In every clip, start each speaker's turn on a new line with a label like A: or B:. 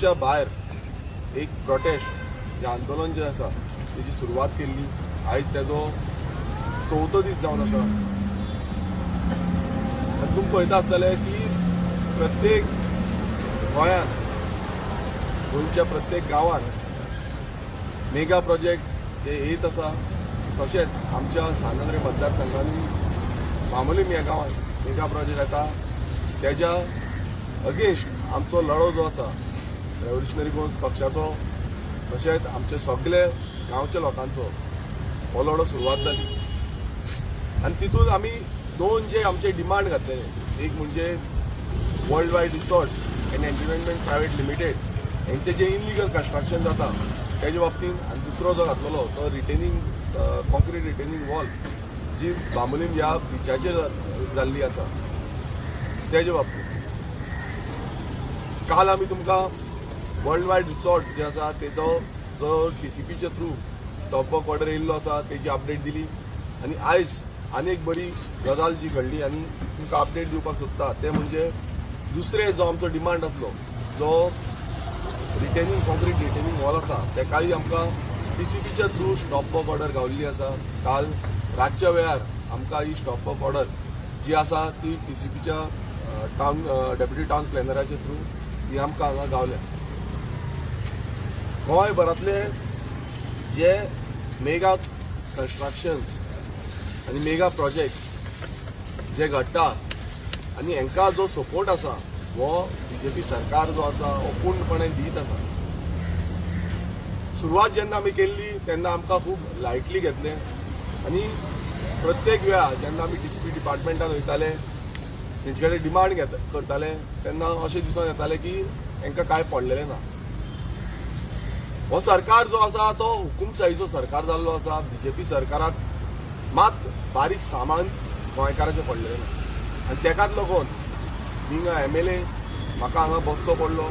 A: पीच्या भायर एक प्रोटेस्ट जे आंदोलन जें आसा तेजी सुरवात केल्ली. आयज तेजो चवथो दीस जावन आसा. आनी तुमी पळयता आसतले की प्रत्येक गोंयांत, गोंयच्या प्रत्येक गांवांत मेगा प्रोजेक्ट जे येत आसा. तशेंच आमच्या सांत मतदारसंघांनी बांबोलीम ह्या गांवांत मेगा प्रोजेक्ट येता, तेज्या अगेन्स्ट आमचो लढो जो आसा रेव्होल्युशनरी गोवन्स पक्षाचो, तशेंच आमचे सगळे गांवच्या लोकांचो हो लढो सुरवात जाली. आनी तितून आमी दोन जे आमचे डिमांड घातलेले, एक म्हणजे world wide resort and entertainment private limited हेंचे जे इनलिगल कन्स्ट्रक्शन जाता तेजे बाबतीन, आनी दुसरो जो घातलेलो तो रिटेनिंग कॉन्क्रीट रिटेनिंग वॉल जी बांबोलीम ह्या बिचाचेर जाल्ली आसा तेजे बाबतीन. काल आमी तुमकां वर्ल्ड वायड रिसॉर्ट जे आसा तेजो जो टीसीपीचे थ्रू स्टॉप वर्क ऑर्डर येयल्लो आसा तेजी अपडेट दिली. आनी आयज आनी एक बरी गजाल जी घडली आनी तुमकां अपडेट दिवपाक सोदता तें म्हणजे दुसरे जो आमचो डिमांड आसलो जो रिटेनिंग कॉन्क्रीट रिटेनिंग वॉल आसा तेकाय आमकां टीसीपीच्या थ्रू स्टॉप वर्क ऑर्डर गावल्ली आसा. काल रातच्या वेळार आमकां ही स्टॉप वर्क ऑर्डर जी आसा ती टीसीपीच्या टावन डेप्युटी टावन प्लॅनराच्या थ्रू ही आमकां हांगा गावल्या. गोंयभरांतले जे मेगा कन्स्ट्रक्शन्स आनी मेगा प्रोजेक्ट जे घडटा आनी हांकां जो सपोर्ट आसा हो बीजेपी सरकार जो आसा हो पूर्णपणे दीत आसा. सुरवात जेन्ना आमी केल्ली तेन्ना आमकां खूब लायटली घेतलें आनी प्रत्येक वेळा जेन्ना आमी टीसीपी डिपार्टमेंटान वयताले तेंचे कडेन डिमांड करताले तेन्ना अशें दिसून येतालें की हांकां कांय पडलेलें ना. हो सरकार जो आसा तो हुकुमशाहीचो सरकार जाल्लो आसा. बीजेपी सरकाराक मात बारीक सामान गोंयकाराचें पडलेलें ना आनी तेकाच लागून बींग MLA म्हाका हांगा बसचो पडलो.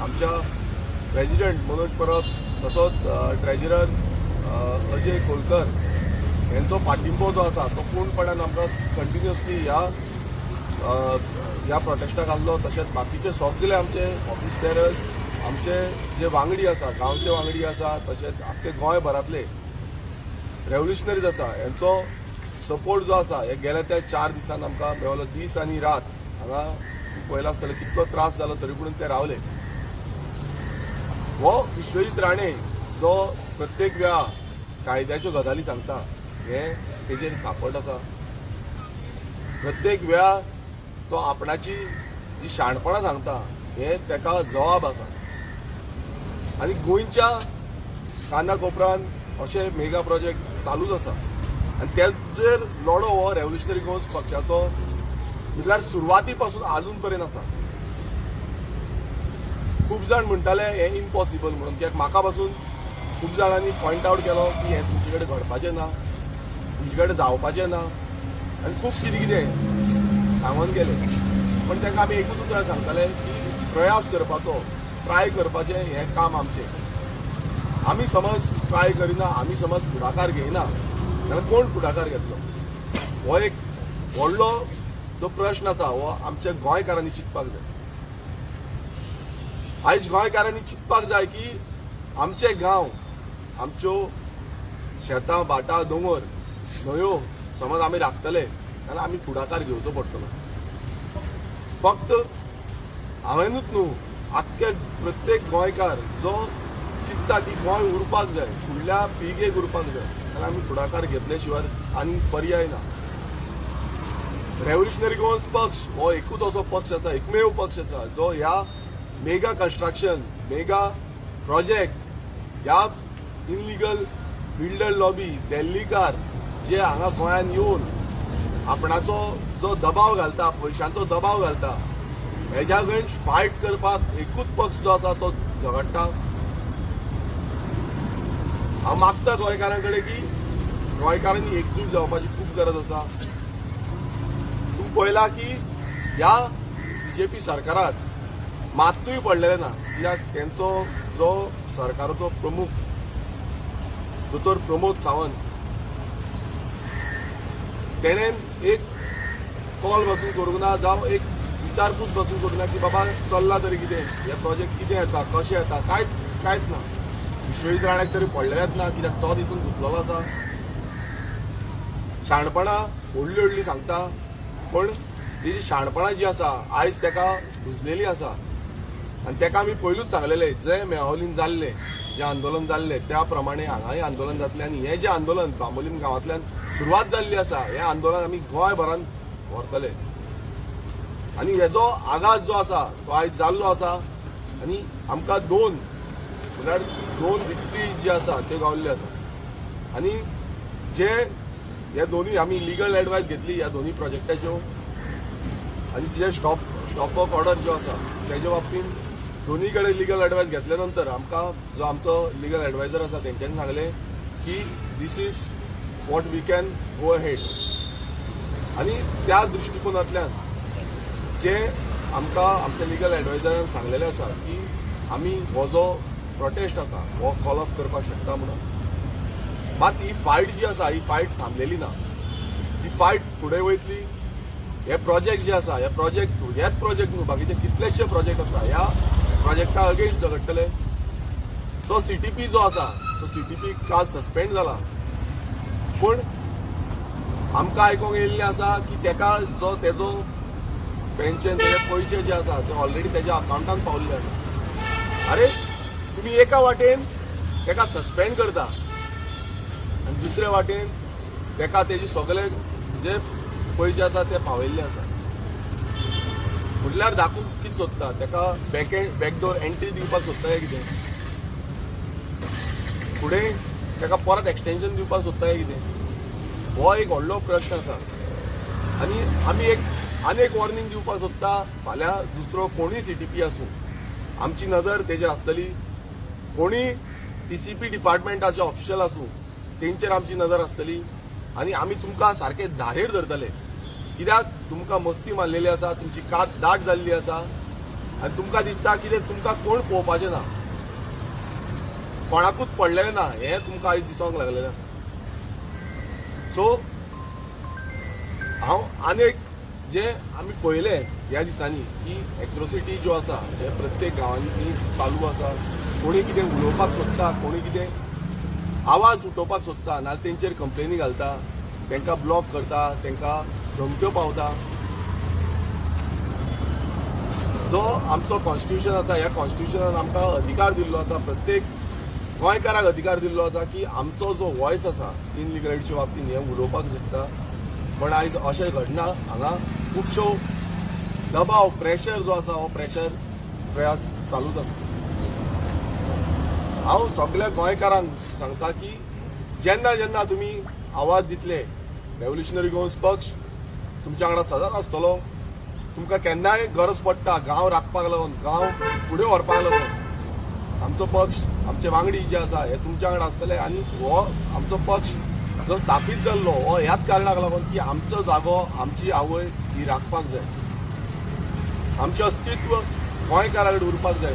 A: आमच्या प्रेजिडेंट मनोज परब तसोच ट्रेजरर अजय खोलकर हेंचो पाठिंबो जो आसा तो पूर्णपणान आमकां कंटिन्युअसली ह्या ह्या प्रोटेस्टाक आसलो. तशेंच बाकीचे सगळे आमचे ऑफिस बेरर्स, आमचे जे वांगडी आसा, गांवचे वांगडी आसा, तशेंच आख्खे गोंयभरांतले रेव्होल्युशनरीज आसा हेंचो सपोर्ट जो आसा हे गेल्या त्या 4 दिसान आमकां मेवलो. दीस आनी रात हांगा पळयलां आसतलें कितलो त्रास जालो तरी पूण ते रावले. हो विश्वजीत राणे जो प्रत्येक वेळा कायद्याच्यो गजाली सांगता हें तेजेर खापट आसा. प्रत्येक वेळा तो आपणाची जी शाणपणां सांगता हें तेका जवाब आसा. आनी गोंयच्या काना कोपरान अशे मेगा प्रोजेक्ट चालूच आसा आनी तेजेर लढो हो रेव्होल्युशनरी गोवन्स पक्षाचो म्हटल्यार सुरवाती पासून आजून पर्यंत आसा. खूब जाण म्हणटाले हें इम्पॉसिबल म्हणून, कित्याक म्हाका पासून खूब जाणांनी पॉयंट आवट केलो की हें तुमचे कडेन घडपाचें ना, तुमचे कडेन जावपाचें ना आनी खूब कितें कितें सांगून गेले. पण तांकां आमी एकूच उतरान सांगताले की प्रयास करपाचो, ट्राय करपाचें हें काम आमचें. आमी समज ट्राय करिना, आमी समज फुडाकार घेयना जाल्यार कोण फुडाकार घेतलो? हो एक व्हडलो जो प्रश्न आसा हो आमच्या गोंयकारांनी चिंतपाक जाय. आयज गोंयकारांनी चिंतपाक जाय की आमचे गांव, आमच्यो शेतां, भाटां, दोंगर, न्हंयो समज आमी राखतले जाल्यार आमी फुडाकार घेवचो पडटलो. फक्त हांवेनूच न्हू, आख्खे प्रत्येक गोंयकार जो चिंतता की गोंय उरपाक जाय, फुडल्या पिळगेक उरपाक जाय, जाल्यार आमी फुडाकार घेतले शिवाय आनी पर्याय ना. रेव्होल्युशनरी गोवन्स पक्ष हो एकूच असो पक्ष आसा, एकमेव पक्ष आसा जो ह्या मेगा कन्स्ट्रक्शन, मेगा प्रोजेक्ट, ह्या इनलिगल बिल्डर लॉबी, दिल्लीकार जे हांगा गोंयांत येवन आपणाचो जो दबाव घालता, पयशांचो दबाव घालता, हेज्या अगेन्स्ट फायट करपाक एकूच पक्ष जो आसा तो झगडटा. हांव मागता गोंयकारां कडेन की गोंयकारांनी एकजूट जावपाची खूब गरज आसा. तूं पळयला की ह्या बीजेपी सरकाराक मात्तूय पडलेलें ना, कित्याक तेंचो जो सरकाराचो प्रमुख दोतोर प्रमोद सावंत तेणेन एक कॉल पासून करूंक ना, जावं एक विचारपूस बसून करूं ना की बाबा चल्ला तरी कितें, हे प्रोजेक्ट कितें येता, कशें येता, कांयच ना. विश्वजीत राण्याक तरी पडलेलेंच ना, कित्याक तो तितून घुसलेलो आसा. शाणपणां व्हडली व्हडली सांगता, पूण तेजी शाणपणां जी आसा आयज तेका घुसलेली आसा. आनी तेका आमी पयलूच सांगलेलें, जें मेहोलीन जाल्लें, जें आंदोलन जाल्लें त्या प्रमाणे हांगाय आंदोलन जातलें. आनी हें जें आंदोलन बांबोलीम गांवांतल्यान सुरवात जाल्ली आसा, हें आंदोलन आमी गोंयभरान व्हरतले. आनी हेजो आघात जो आसा तो आयज जाल्लो आसा. आनी आमकां दोन म्हणल्यार दोन विक्ट्री जी आसा त्यो गावल्ल्यो आसा. आनी जे हे दोनूय आमी लिगल एडवायस घेतली ह्या दोनूय प्रोजेक्टाच्यो, आनी जे स्टॉप वर्क ऑर्डर ज्यो आसा तेजे बाबतींत दोनूय कडेन लिगल एडवायस घेतल्या नंतर आमकां जो आमचो लिगल एडवायजर आसा तेंच्यांनी सांगलें की this is what we can go ahead. आनी त्या दृश्टिकोनांतल्यान जे आमकां आमच्या लिगल एडवायजरान सांगलेलें आसा की आमी हो जो प्रोटेस्ट आसा हो कॉल ऑफ करपाक शकता म्हणून. मात ही फायट जी आसा ही फायट थांबलेली ना, ही फायट फुडें वयतली. हे प्रोजेक्ट जे आसा, हे प्रोजेक्ट हेच प्रोजेक्ट न्हू, बाकीचे कितलेशे प्रोजेक्ट आसा, ह्या प्रोजेक्टा अगेन्स्ट झगडटले. तो CTP जो आसा तो CTP काल सस्पेंड जाला, पूण आमकां आयकोंक येयल्लें आसा की तेका जो तेजो पेन्शन तेजे पयशे जे आसा ते ऑलरेडी तेज्या अकावंटान पावल्ले आसा. अरे तुमी एका वाटेन तेका सस्पेंड करता आनी दुसरे वाटेन तेका तेजे सगळे जे पयशे आसा ते पावयल्ले आसा. म्हटल्यार दाखोवंक कितें सोदता, तेका बॅकडोर एंट्री दिवपाक सोदता काय कितें, फुडें तेका परत एक्सटेंशन दिवपाक सोदता काय कितें, हो एक व्हडलो प्रश्न आसा. आनी आमी एक आनी एक वॉर्निंग दिवपाक सोदता, फाल्यां दुसरो कोणूय CTP आसूं आमची नजर तेजेर आसतली, कोणूय TCP डिपार्टमेंटाचे ऑफिशियल आसूं तेंचेर आमची नजर आसतली. आनी आमी तुमकां सारके धारेर धरतले, कित्याक तुमकां मस्ती मारलेली आसा, तुमची कात दाट जाल्ली आसा आनी तुमकां दिसता कितें तुमकां कोण पळोवपाचें ना, कोणाकूच पडलेलें ना, हें तुमकां आयज दिसोंक लागलेलें आसा. सो हांव आनी एक जे आमी पळयलें ह्या दिसांनी की एट्रोसिटी ज्यो आसा हे प्रत्येक गांवांनी चालू आसा. कोणी कितें उलोवपाक सोदता, कोणी कितें आवाज उठोवपाक सोदता, नाजाल्यार तेंचेर कंप्लेनी घालता, तांकां ब्लॉक करता, तांकां धमक्यो पावता. जो आमचो कॉन्स्टिट्युशन आसा ह्या कॉन्स्टिट्युशनान आमकां अधिकार दिल्लो आसा, प्रत्येक गोंयकाराक अधिकार दिल्लो आसा की आमचो जो वॉयस आसा इनलिगलिटीच्या बाबतींत हें उलोवपाक शकता. पण आयज अशें घडना, हांगा खुबश्यो दबाव प्रेशर जो आसा हो प्रेशर प्रयास चालूच आसा. हांव सगळ्या गोंयकारांक सांगता की जेन्ना जेन्ना तुमी आवाज दितले, रेव्होल्युशनरी गोवन्स पक्ष तुमच्या वांगडा सदांच आसतलो. तुमकां केन्नाय गरज पडटा गांव राखपाक लागून, गांव फुडें व्हरपाक लागून, आमचो पक्ष आमचे वांगडी जे आसा हे तुमच्या वांगडा आसतले. आनी हो आमचो पक्ष जो स्थापीत जाल्लो हो ह्याच कारणाक लागून की आमचो जागो, आमची आवय ही राखपाक जाय, आमचें अस्तित्व गोंयकारा कडेन उरपाक जाय.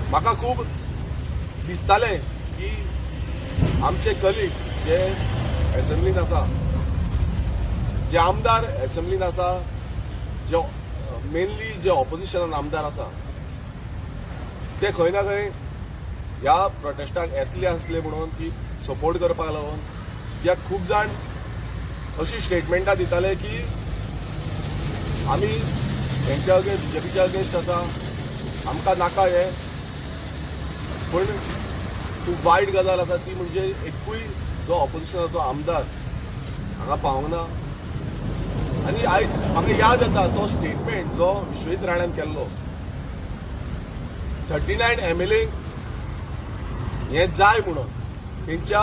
A: म्हाका खूब दिसतालें की आमचे कलीग जे एसेंब्लीन आसा, जे आमदार एसेंब्लीन आसा, जे मेनली जे ऑपोजिशनान आमदार आसा ते खंय ना खंय ह्या प्रोटेस्टाक येतले आसले म्हणून की सपोर्ट करपाक लागून. कित्याक खूब जाण अशी स्टेटमेंटां दिताले की आमी तेंच्या अगेन्स्ट, बीजेपीच्या अगेन्स्ट आसा, आमकां नाका हे. पूण खूब वायट गजाल आसा ती म्हणजे एकूय जो ऑपोजिशनाचो आमदार हांगा पावंक ना. आनी आयज म्हाका याद येता तो स्टेटमेंट जो विश्वजीत राण्यान केल्लो, 39 MLA हें जाय म्हणून, तेंच्या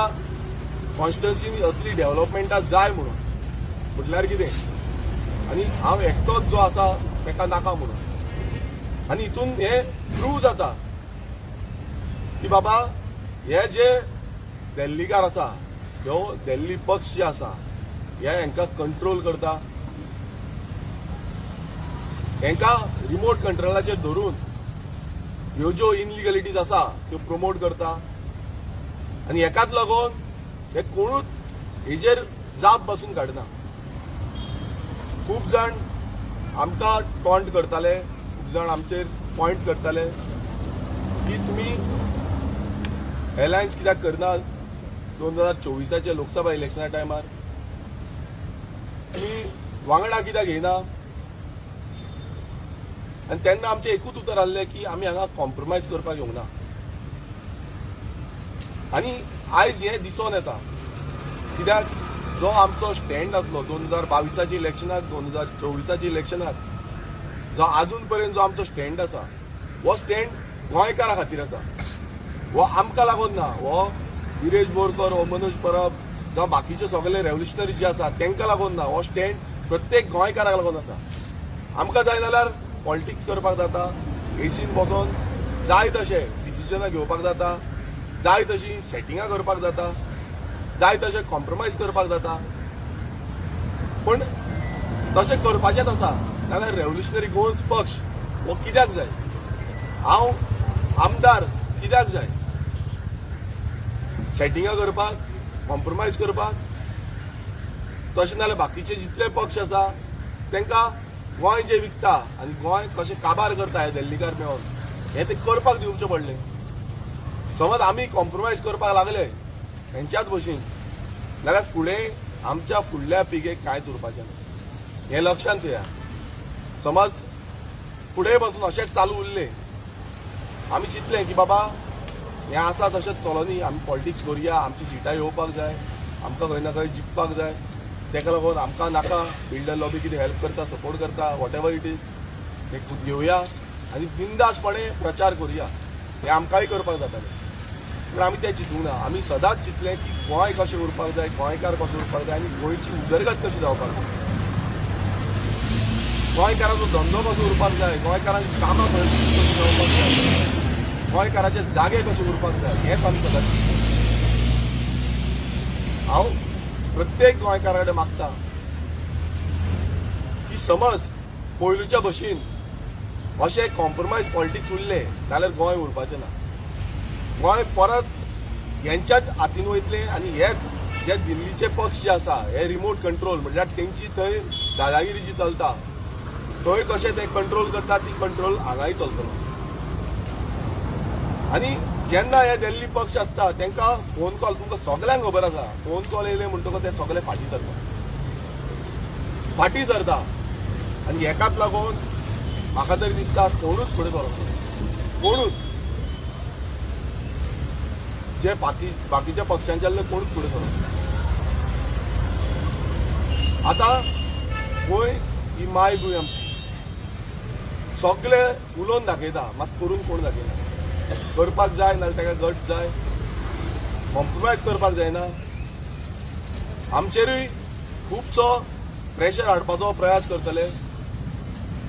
A: कॉन्स्टिट्युन्सीन असली डेव्हलपमेंटां जाय म्हणून, म्हटल्यार कितें, आनी हांव एकटोच जो आसा ताका नाका म्हणून. आनी हितून हें प्रूव जाता की बाबा हे जे दिल्लीकार आसा, ह्यो दिल्ली पक्ष जे आसा हे हांकां कंट्रोल करता, हांकां रिमोट कंट्रोलाचेर धरून ह्यो ज्यो इनलिगलिटीज आसा त्यो प्रमोट करता. आनी हेकाच लागून हे कोणूच हेजेर जाप बसून काडना. खूब जाण आमकां टॉन्ट करताले, खूब जाण आमचेर पॉयंट करताले की तुमी अलायन्स कित्याक करना 2024 लोकसभा इलेक्शना टायमार, तुमी वांगडा कित्याक घेयना. आनी तेन्ना आमचें एकूच उतर आहलें की आमी हांगा कॉम्प्रोमायज करपाक येवंक ना. आनी आयज हें दिसोन येता कित्याक जो आमचो स्टँड आसलो 2022 इलेक्शनाक, 2024 इलेक्शनाक, जो आजून पर्यंत जो आमचो स्टँड आसा हो स्टँड गोंयकारा खातीर आसा, हो आमकां लागून ना. हो विरेश बोरकर, हो मनोज परब जावं बाकीचे सगळे रेव्होल्युशनरी जे आसा तांकां लागून ना, हो स्टँड प्रत्येक गोंयकाराक लागून आसा. आमकां जाय जाल्यार पॉलिटिक्स करपाक जाता, एसीन बसोन जाय तशें डिसिजनां घेवपाक जाता, जाय तशी सेटिंगां करपाक जाता, जाय तशें कॉम्प्रोमायज करपाक जाता, पूण तशें करपाचेंच आसा नाल्यार रेव्होल्युशनरी गोवन्स पक्ष हो कित्याक जाय, हांव आमदार कित्याक जाय, सेटिंगां करपाक, कॉम्प्रोमायज करपाक. तशें नाल्यार बाकीचे जितले पक्ष आसा तांकां गोंय जे विकता आनी गोंय कशें काबार करता हे दिल्लीकार मेळोन हें ते करपाक दिवचें पडलें. समज आमी कॉम्प्रोमायज करपाक लागले हेंच्याच भशेन जाल्यार फुडें आमच्या फुडल्या पिळगेक कांयच उरपाचें ना, हें लक्षांत घेया. समज फुडें बसून अशेंच चालू उरलें, आमी चिंतलें की बाबा हें आसा तशेंच चलोनी, आमी पॉलिटिक्स करुया, आमची सिटां येवपाक जाय, आमकां खंय ना खंय जिखपाक जाय, ताका लागून आमकां नाका बिल्डर लॉबी कितें हेल्प करता, सपोर्ट करता, what ever it is तें घेवया आनी बिंदासपणे प्रचार करुया, हें आमकांय करपाक जातालें. पूण आमी तें चिंतूंक ना. आमी सदांच चिंतलें की गोंय कशें उरपाक जाय, गोंयकार कसो उरपाक जाय आनी गोंयची उदरगत कशी जावपाक जाय, गोंयकाराचो धंदो कसो उरपाक जाय, गोंयकारांची कामां कशी जावपाक जाय, गोंयकाराचे जागे कशे उरपाक जाय, हेंच आमी सदांच चिंतलें. हांव प्रत्येक गोंयकारा कडेन मागता की समज पयलूच्या भशेन अशें कॉम्प्रोमायज पॉलिटिक्स उरलें जाल्यार गोंय उरपाचें ना. गोंय परत हेंच्याच हातीन वयतलें आनी हे जे दिल्लीचे पक्ष जे आसा हे रिमोट कंट्रोल म्हणल्यार तेंची थंय दादागिरी जी चलता थंय कशें ते कंट्रोल करता ती कंट्रोल हांगाय चलतलो. आनी जेन्ना हे दिल्ली पक्ष आसता तांकां फोन कॉल, तुमकां सगल्यांक खबर आसा, फोन कॉल येयले म्हणटकच ते सगळे फाटीं सरता, फाटीं सरता. आनी हेकाच लागून म्हाका तरी दिसता कोणूच फुडें सरना, कोणूच जे बाकीच्या पक्षांचे आसले कोणूच फुडें सरना. आतां गोंय ही मायभूंय आमची, सगळे उलोवन दाखयता मात करून कोण दाखयना. करपाक जाय नाल्यार ताका गट जाय, कॉम्प्रोमायज करपाक जायना. आमचेरूय खुबसो प्रेशर हाडपाचो प्रयास करतले.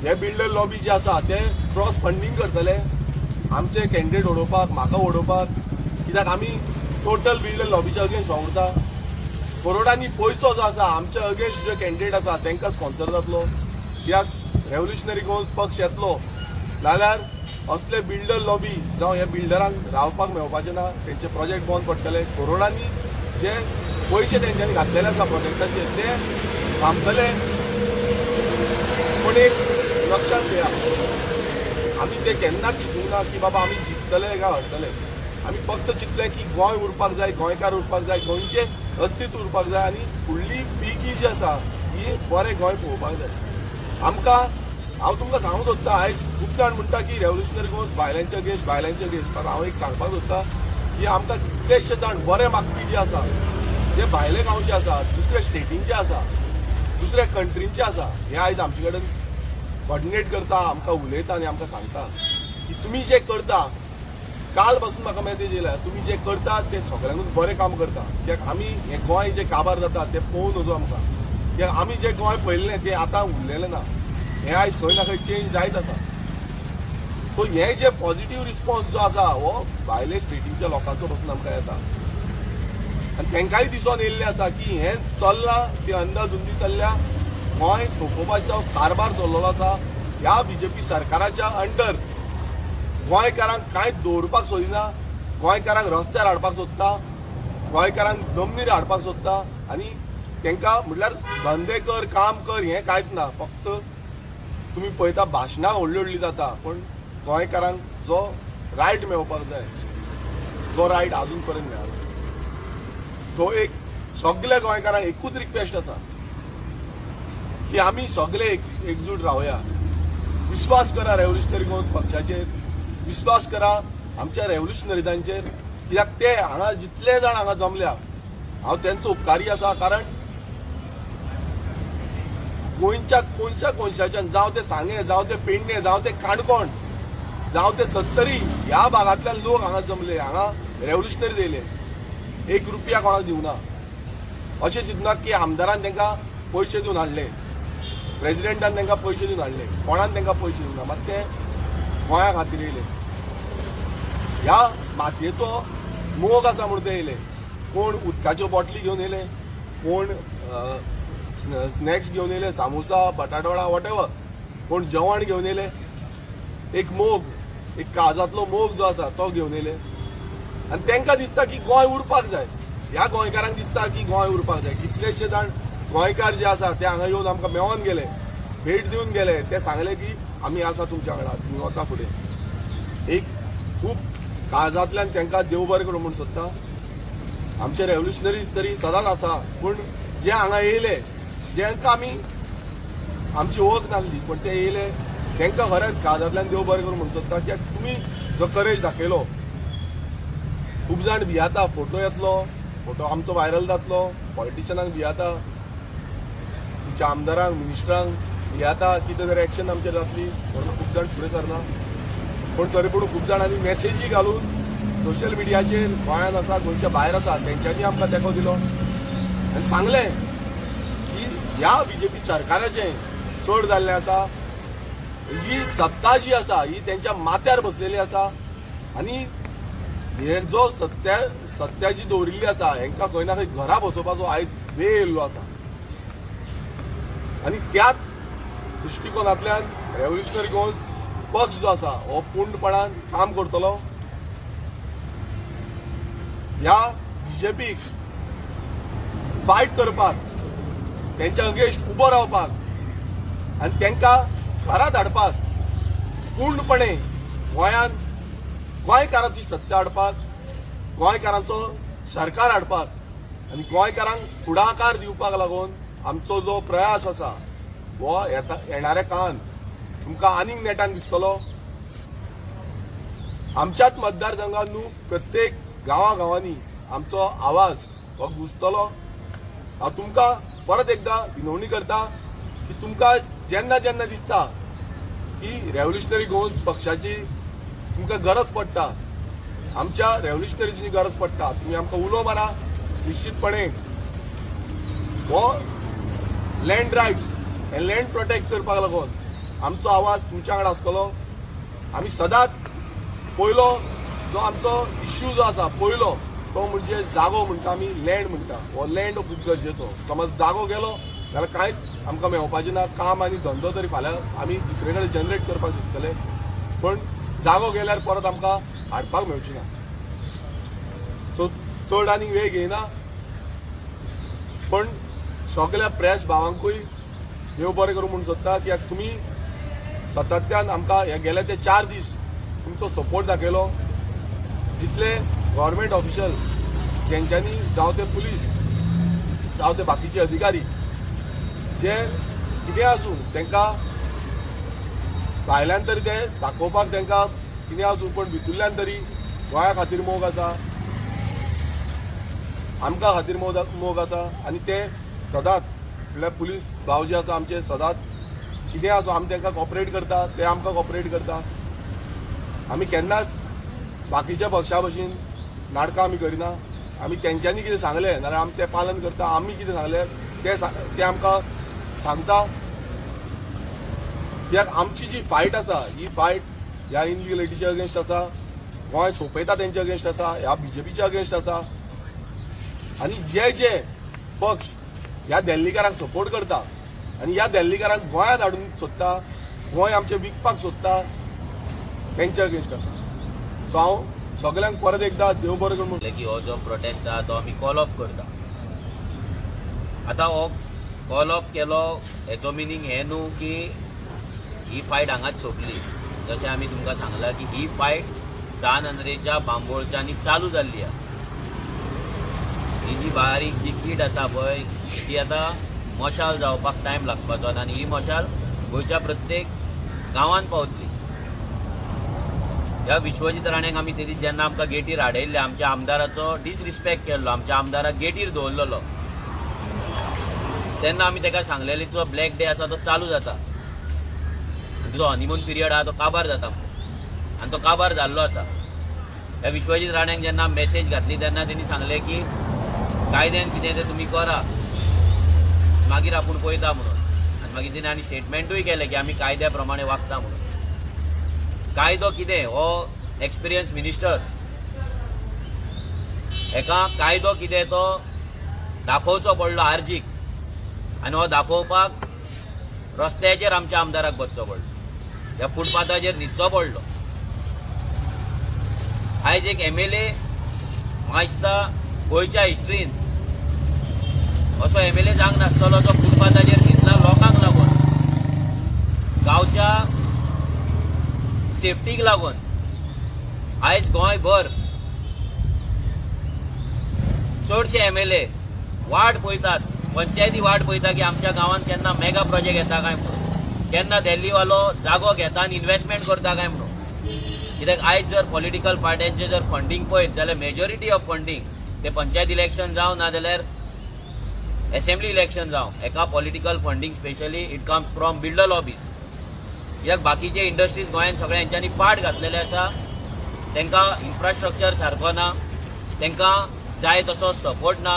A: हे बिल्डर लॉबी जे आसा ते क्रॉस फंडींग करतले आमचे कॅन्डिडेट उडोवपाक, म्हाका उडोवपाक, कित्याक आमी टोटल बिल्डर लॉबीच्या अगेन्स्ट वावुरता. करोडांनी पयसो जो आसा आमच्या अगेन्स्ट जे कॅन्डिडेट आसा तांकां स्पॉन्सर जातलो. कित्याक रेव्होल्युशनरी गोवन्स पक्ष येतलो नाल्यार असले बिल्डर लॉबी जावं ह्या बिल्डरांक रावपाक मेळपाचें ना, तेंचे प्रोजेक्ट बंद पडटले. करोडांनी जे पयशे तेंच्यांनी घातलेले आसा प्रोजेक्टाचेर ते थांबतले. पूण एक लक्षांत घेया, आमी ते केन्नाच चिंतूंक ना की बाबा आमी जिखतले काय हरतले. आमी फक्त चिंतलें की गोंय उरपाक जाय, गोंयकार उरपाक जाय, गोंयचें अस्तित्व उरपाक जाय आनी फुडली पिळगी जी आसा ही बरें गोंय पळोवपाक जाय. आमकां हांव तुमकां सांगूंक सोदता, आयज खूब जाण म्हणटा की रेव्होल्युशनरी गोवन्स बायलांचे अगेन्स्ट, बायलांचे अगेन्स्ट. पण हांव एक सांगपाक सोदता की आमकां कितलेशे जाण बरे मागपी जे आसा, जे भायले गांवचे आसा, दुसऱ्या स्टेटींचे आसा, दुसऱ्या कंट्रींचे आसा, हे आयज आमचे कडेन कॉर्डिनेट करता, आमकां उलयता आनी आमकां सांगता की तुमी जें करता, काल पासून म्हाका मॅसेज येयला, तुमी जें करता तें सगळ्यांकूच बरें काम करता. कित्याक आमी हें गोंय जें काबार जाता तें पळोवन वचूं आमकां, कित्याक आमी जें गोंय पळयल्लें तें आतां उरलेलें ना, हें आयज खंय ना खंय चेंज जायत आसा. सो हें जे पॉझिटिव्ह रिस्पॉन्स जो आसा हो भायले स्टेटीच्या लोकांचो पासून आमकां येता आनी तांकांय दिसून येयल्लें आसा की हें चल्लां तें अंदाधुंदी चल्ल्या, गोंय सोंपोवपाचो कारभार चल्लेलो आसा. ह्या बीजेपी सरकाराच्या अंडर गोंयकारांक कांय दवरपाक सोदिना, गोंयकारांक रस्त्यार हाडपाक सोदता, गोंयकारांक जमनीर हाडपाक सोदता आनी तांकां म्हटल्यार धंदे कर, काम कर हें कांयच ना, फक्त तुमी पळयता भाशणां व्हडली व्हडली जाता, पूण गोंयकारांक जो रायट मेळपाक जाय तो रायट अजून पर्यंत मेळना. तो एक सगल्या गोंयकारांक एकूच रिक्वेस्ट आसा की आमी सगळे एकजूट रावया, विश्वास करा रेव्होल्युशनरी गोवन्स पक्षाचेर, विश्वास करा आमच्या रेव्होल्युशनरीजांचेर. कित्याक ते हांगा जितले जाण हांगा जमल्या हांव तेंचो उपकारी आसा, कारण गोंयच्या कोनशा कोनशाच्यान, जावं ते सांगें, जावं ते पेडणे, जावं ते काणकोण, जावं ते सत्तरी, ह्या भागांतल्यान लोक हांगा जमले, हांगा रेव्होल्युशनरी येयले. एक रुपया कोणाक दिवना. अशें चिंतना की आमदारान तांकां पयशे दिवन हाडले, प्रेजिडेंटान तांकां पयशे दिवन हाडले, कोणान तांकां पयशे दिवना, मात ते गोंया खातीर येयले. ह्या मातयेचो मोग आसा म्हूण ते येयले. कोण उदकाच्यो बॉटली घेवन येयले, कोण स्नॅक्स घेवन येयले, सामोसा, बटाटवडा, वॉटेवर, कोण जेवण घेवन येयले. एक मोग, एक काळजांतलो मोग जो आसा तो घेवन येयले. आनी तांकां दिसता की गोंय उरपाक जाय, ह्या गोंयकारांक दिसता की गोंय उरपाक जाय. कितलेशे जाण गोंयकार जे आसा ते हांगा येवन आमकां मेळोन गेले, भेट दिवन गेले, ते सांगले की आमी आसा तुमच्या वांगडा, तुमी वता फुडें. एक खूब काळजांतल्यान तांकां देव बरें करूं म्हूण सोदता. आमचे रेव्होल्युशनरीज तरी सदांच आसा, पूण जे हांगा येयले, जेंका आमी आमची वळख नासली पूण ते येयले, तांकां खरेंच काळजांतल्यान देव बरें करूं म्हूण सोदता. कित्याक तुमी जो करेज दाखयलो, खूब जाण भियाता, फोटो येतलो, फोटो आमचो व्हायरल जातलो, पॉलिटिशनांक भियाता, तुमच्या आमदारांक, मिनिस्टरांक भियाता कितें तरी एक्शन आमचेर जातली म्हणून खूब जाण फुडें सरना. पूण तरी पूण खूब जाणांनी मॅसेजी घालून सोशल मिडियाचेर, गोंयांत आसा, गोंयच्या भायर आसा, तेंच्यांनी आमकां तेंको दिलो आनी सांगलें की ह्या बीजेपी सरकाराचें चड जाल्लें आसा, जी सत्ता जी आसा ही तेंच्या माथ्यार बसलेली आसा आनी हे जो सत्या जी दवरिल्ली आसा हेंकां खंय ना खंय घरा बसोवपाचो आयज वेळ येयल्लो आसा. आनी त्याच दृश्टिकोनांतल्यान रेव्होल्युशनरी गोवन्स पक्ष जो आसा हो पूर्णपणान काम करतलो. ह्या बीजेपीक फायट करपाक, तेंच्या अगेन्स्ट उबो रावपाक आनी तेंकां घरा धाडपाक, पूर्णपणे गोंयांत गोंयकारांची सत्ता हाडपाक, गोंयकारांचो सरकार हाडपाक आनी गोंयकारांक फुडाकार दिवपाक लागून आमचो जो प्रयास आसा हो येणाऱ्या काळान तुमकां आनीक नेटान दिसतलो. आमच्याच मतदारसंघात न्हू, प्रत्येक गांवागांवांनी आमचो आवाज हो घुसतलो. हांव तुमकां परत एकदां विनवणी करता की तुमकां जेन्ना जेन्ना दिसता की रेव्होल्युशनरी गोवन्स पक्षाची तुमकां गरज पडटा, आमच्या रेव्होल्युशनरीची गरज पडटा, तुमी आमकां उलो मारा. निश्चितपणे हो लँड रायट्स हे लँड प्रोटेक्ट करपाक लागून आमचो आवाज तुमच्या वांगडा आसतलो. आमी सदांच पयलो जो आमचो इश्यू जो आसा पयलो तो म्हणजे जागो म्हणटा आमी, लँड म्हणटा. हो लँड खूब गरजेचो. समज जागो गेलो जाल्यार कांयच आमकां मेळपाचें ना, काम आनी धंदो तरी फाल्यां आमी दुसरे कडेन जनरेट करपाक शकतले, पूण जागो गेल्यार परत आमकां हाडपाक मेळची ना. सो चड आनी वेळ घेयना, पूण सगल्या प्रेस भावांकूय देव बरें करूं म्हूण सोदता कित्याक तुमी सातत्यान आमकां हे गेले ते 4 दीस तुमचो सपोर्ट दाखयलो. जितले गव्हर्मेंट ऑफिशियल तेंच्यांनी, जावं ते पुलीस, जावं ते बाकीचे अधिकारी, जे कितें आसूं तांकां भायल्यान तरी ते दाखोवपाक तांकां कितें आसूं, पूण भितुल्ल्यान तरी गोंया खातीर मोग आसा, आमकां खातीर मोग आसा. आनी ते सदांच म्हणल्यार पुलीस भाव जे आसा आमचे सदांच कितें आसूं आमी तांकां कॉपरेट करता, ते आमकां कॉपरेट करता. आमी केन्नाच बाकीच्या पक्षा भशेन नाटकां आमी करिना. आमी तेंच्यांनी कितें सांगलें नाजाल्यार आमी तें पालन करता, आमी कितें सांगलें ते आमकां सांगता. कित्याक आमची जी फायट आसा ही फायट ह्या इनलिगलिटीच्या अगेन्स्ट आसा, गोंय सोंपयता तेंच्या अगेन्स्ट आसा, ह्या बीजेपीच्या अगेन्स्ट आसा. आनी जे जे पक्ष ह्या दिल्लीकारांक सपोर्ट करता आनी ह्या दिल्लीकारांक गोंयांत हाडून सोदता, गोंय आमचें विकपाक सोदता, तेंच्या अगेन्स्ट आसा. सो हांव सगल्यांक परत एकदां देव बरें करूं
B: की हो जो प्रोटेस्ट आहा तो आमी कॉल ऑफ करता. आतां हो कॉल ऑफ केलो हेचो मिनींग हें न्हू की ही फायट हांगाच सोंपली. जशें आमी तुमकां सांगलां की ही फायट सान आंद्रेच्या बांबोळच्यांनी चालू जाल्ली आसा. ही जी बारीक जी कीट आसा पळय ती आतां मशाल जावपाक टायम लागपाचो आनी ही मशाल गोंयच्या प्रत्येक गांवांत पावतली. ह्या विश्वजीत राणेक आमी ते दीस जेन्ना आमकां गेटीर हाडयल्ले, आमच्या आमदाराचो डिसरिस्पेक्ट केल्लो, आमच्या आमदाराक गेटीर दवरलेलो, तेन्ना आमी ताका सांगलेले तुजो ब्लॅक डे आसा तो चालू जाता, तुजो हनीमून पिरियड आसा तो काबार जाता आनी तो काबार जाल्लो आसा. ह्या विश्वजीत राणेक जेन्ना मॅसेज घातली तेन्ना तेणी सांगलें की कायद्यान कितें तें तुमी करा, मागीर आपूण पळयता म्हणून. आनी मागीर तेणी आनी स्टेटमेंटूय केलें की आमी कायद्या प्रमाणे वागता म्हणून. कायदो कितें हो एक्सपिरियन्स मिनिस्टर हेका कायदो कितें तो दाखोवचो पडलो आर्जीक, आनी हो दाखोवपाक रस्त्याचेर आमच्या आमदाराक बसचो पडलो, ह्या फुटपाथाचेर न्हिदचो पडलो. आयज एक MLA म्हाका दिसता गोंयच्या हिस्ट्रीन असो MLA जावंक नासतलो जो फुटपाथाचेर न्हिदला लोकांक लागून, गांवच्या सेफ्टीक लागून. आयज गोंयभर चडशे MLA वाट पळयतात, पंचायती वाट पळयता की आमच्या गांवांत केन्ना मेगा प्रोजेक्ट येता काय म्हणून, केन्ना दिल्लीवालो जागो घेता आनी इन्वेस्टमेंट करता काय म्हणून. कित्याक आयज जर पॉलिटिकल पार्ट्यांचे जर फंडींग पळयत जाल्यार मेजॉरिटी ऑफ फंडींग ते पंचायत इलेक्शन जावं ना जाल्यार एसेंब्ली इलेक्शन जावं, एका political funding specially it comes from builder lobbies. कित्याक बाकीचे इंडस्ट्रीज गोंयांत सगळ्या हेंच्यांनी पाट घातलेले आसा, तांकां इन्फ्रास्ट्रक्चर सारको ना, तांकां जाय तसो सपोर्ट ना,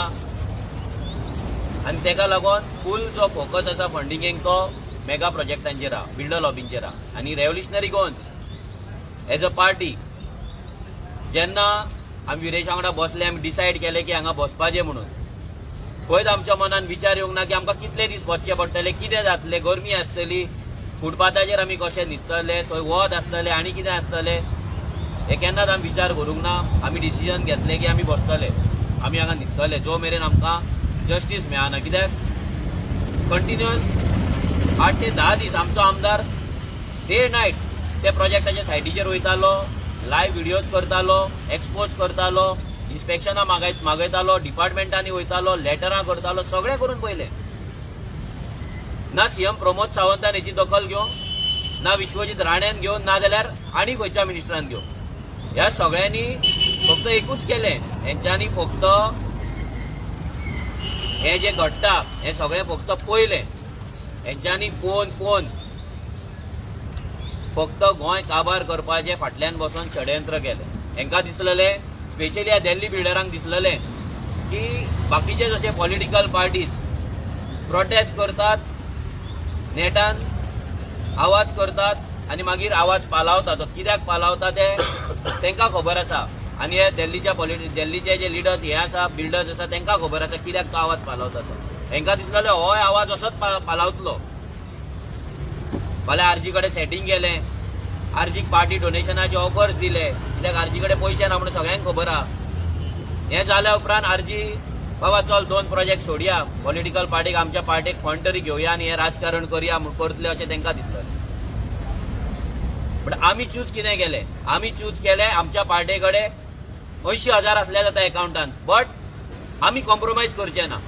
B: आनी ताका लागून फूल जो फोकस आसा फंडिंगेक तो मेगा प्रोजेक्टांचेर आसा, बिल्डर लॉबींचेर आसा. आनी Revolutionary Goans as a party जेन्ना आमी विरेशा वांगडा बसले, आमी डिसायड केलें की हांगा बसपाचें म्हणून, खंयच आमच्या मनान विचार येवंक ना की आमकां कितले दीस बसचें पडटलें, कितें जातलें, गरमी आसतली, फुटपाथाचेर आमी कशें न्हिदतले, थंय वत आसतलें आनी कितें आसतलें, हें केन्नाच आमी विचार करूंक ना. आमी डिसिजन घेतलें की आमी बसतले, आमी हांगा न्हिदतले जो मेरेन आमकां जस्टीस मेळना. कित्याक कंटिन्युअस 8 ते 10 दीस आमचो आमदार डे नायट त्या प्रोजेक्टाच्या सायटीचेर वयतालो, लायव्ह व्हिडियोज करतालो, एक्सपोज करतालो, इन्स्पेक्शनां मागयतालो, डिपार्टमेंटांनी वयतालो, लेटरां करतालो, सगळें करून पळयलें. ना CM Pramod सावंतान हेची दखल घेवंक, ना विश्वजीत राणेन घेवन, ना जाल्यार आनी खंयच्या मिनिस्टरान घेवंक. ह्या सगळ्यांनी फक्त एकूच केलें, हेंच्यांनी फक्त हें जें घडटा हें सगळें फक्त पळयलें. हेंच्यांनी पळोवन पळोवन फक्त गोंय काबार करपाचें फाटल्यान बसून षडयंत्र केलें. हेंकां दिसलेलें, स्पेशली ह्या दिल्ली बिल्डरांक दिसलेलें की बाकीचे जशे पॉलिटिकल पार्टीज प्रोटेस्ट करतात, नेटान आवाज करतात आनी मागीर आवाज पालावता, तो कित्याक पालावता ते तांकां खबर आसा. आनी हे दिल्लीच्या दिल्लीचे जे लिडर्स हे आसा, बिल्डर्स आसा, तांकां खबर आसा कित्याक तो आवाज पालावता तो. हेंकां दिसलेलें होय आवाज असोच पालावतलो. फाल्यां आरजी कडेन सेटींग केलें, आरजीक पार्टी डोनेशनाचे ऑफर्स दिले, कित्याक आरजी कडेन पयशे ना म्हणून सगळ्यांक खबर आसा. हें जाल्या उपरांत आरजी बाबा चल 2 प्रोजेक्ट सोडया, पॉलिटिकल पार्टीक आमच्या पार्टीक फंड तरी घेवया आनी हें राजकारण करया करतले अशें तांकां दिसलें. बट आमी चूज कितें केलें, आमी चूज केलें आमच्या पार्टे कडेन 80,000 आसल्यार जाता एकावंटान, बट आमी कॉम्प्रोमायज करचे ना.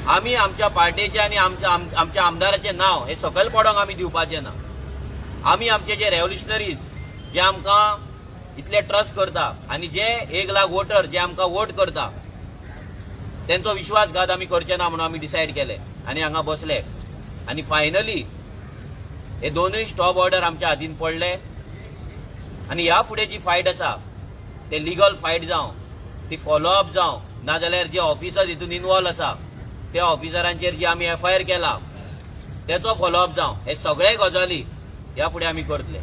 B: आमी आमच्या पार्टेचें आनी आमच्या आमदाराचें नांव हें सकयल पडोंक आमी दिवपाचें ना. आमी आमचे जे रेव्होल्युशनरीज जे आमकां इतले ट्रस्ट करता आनी जे 1 लाख वोटर जे आमकां वोट करता तेंचो विश्वासघात आमी करचे ना म्हणून आमी डिसायड केलें आनी हांगा बसले. आनी फायनली हे 2 स्टॉप ऑर्डर आमच्या हातीन पडले. आनी ह्या फुडें जी फायट आसा ते लिगल फायट जावं, ती फॉलोअप जावं, नाजाल्यार जे ऑफिसर्स हितून इनवॉल्व आसा त्या ऑफिसरांचेर जे आमी FIR केला तेचो फॉलोअप जावं, हे सगळे गजाली ह्या फुडें आमी करतले.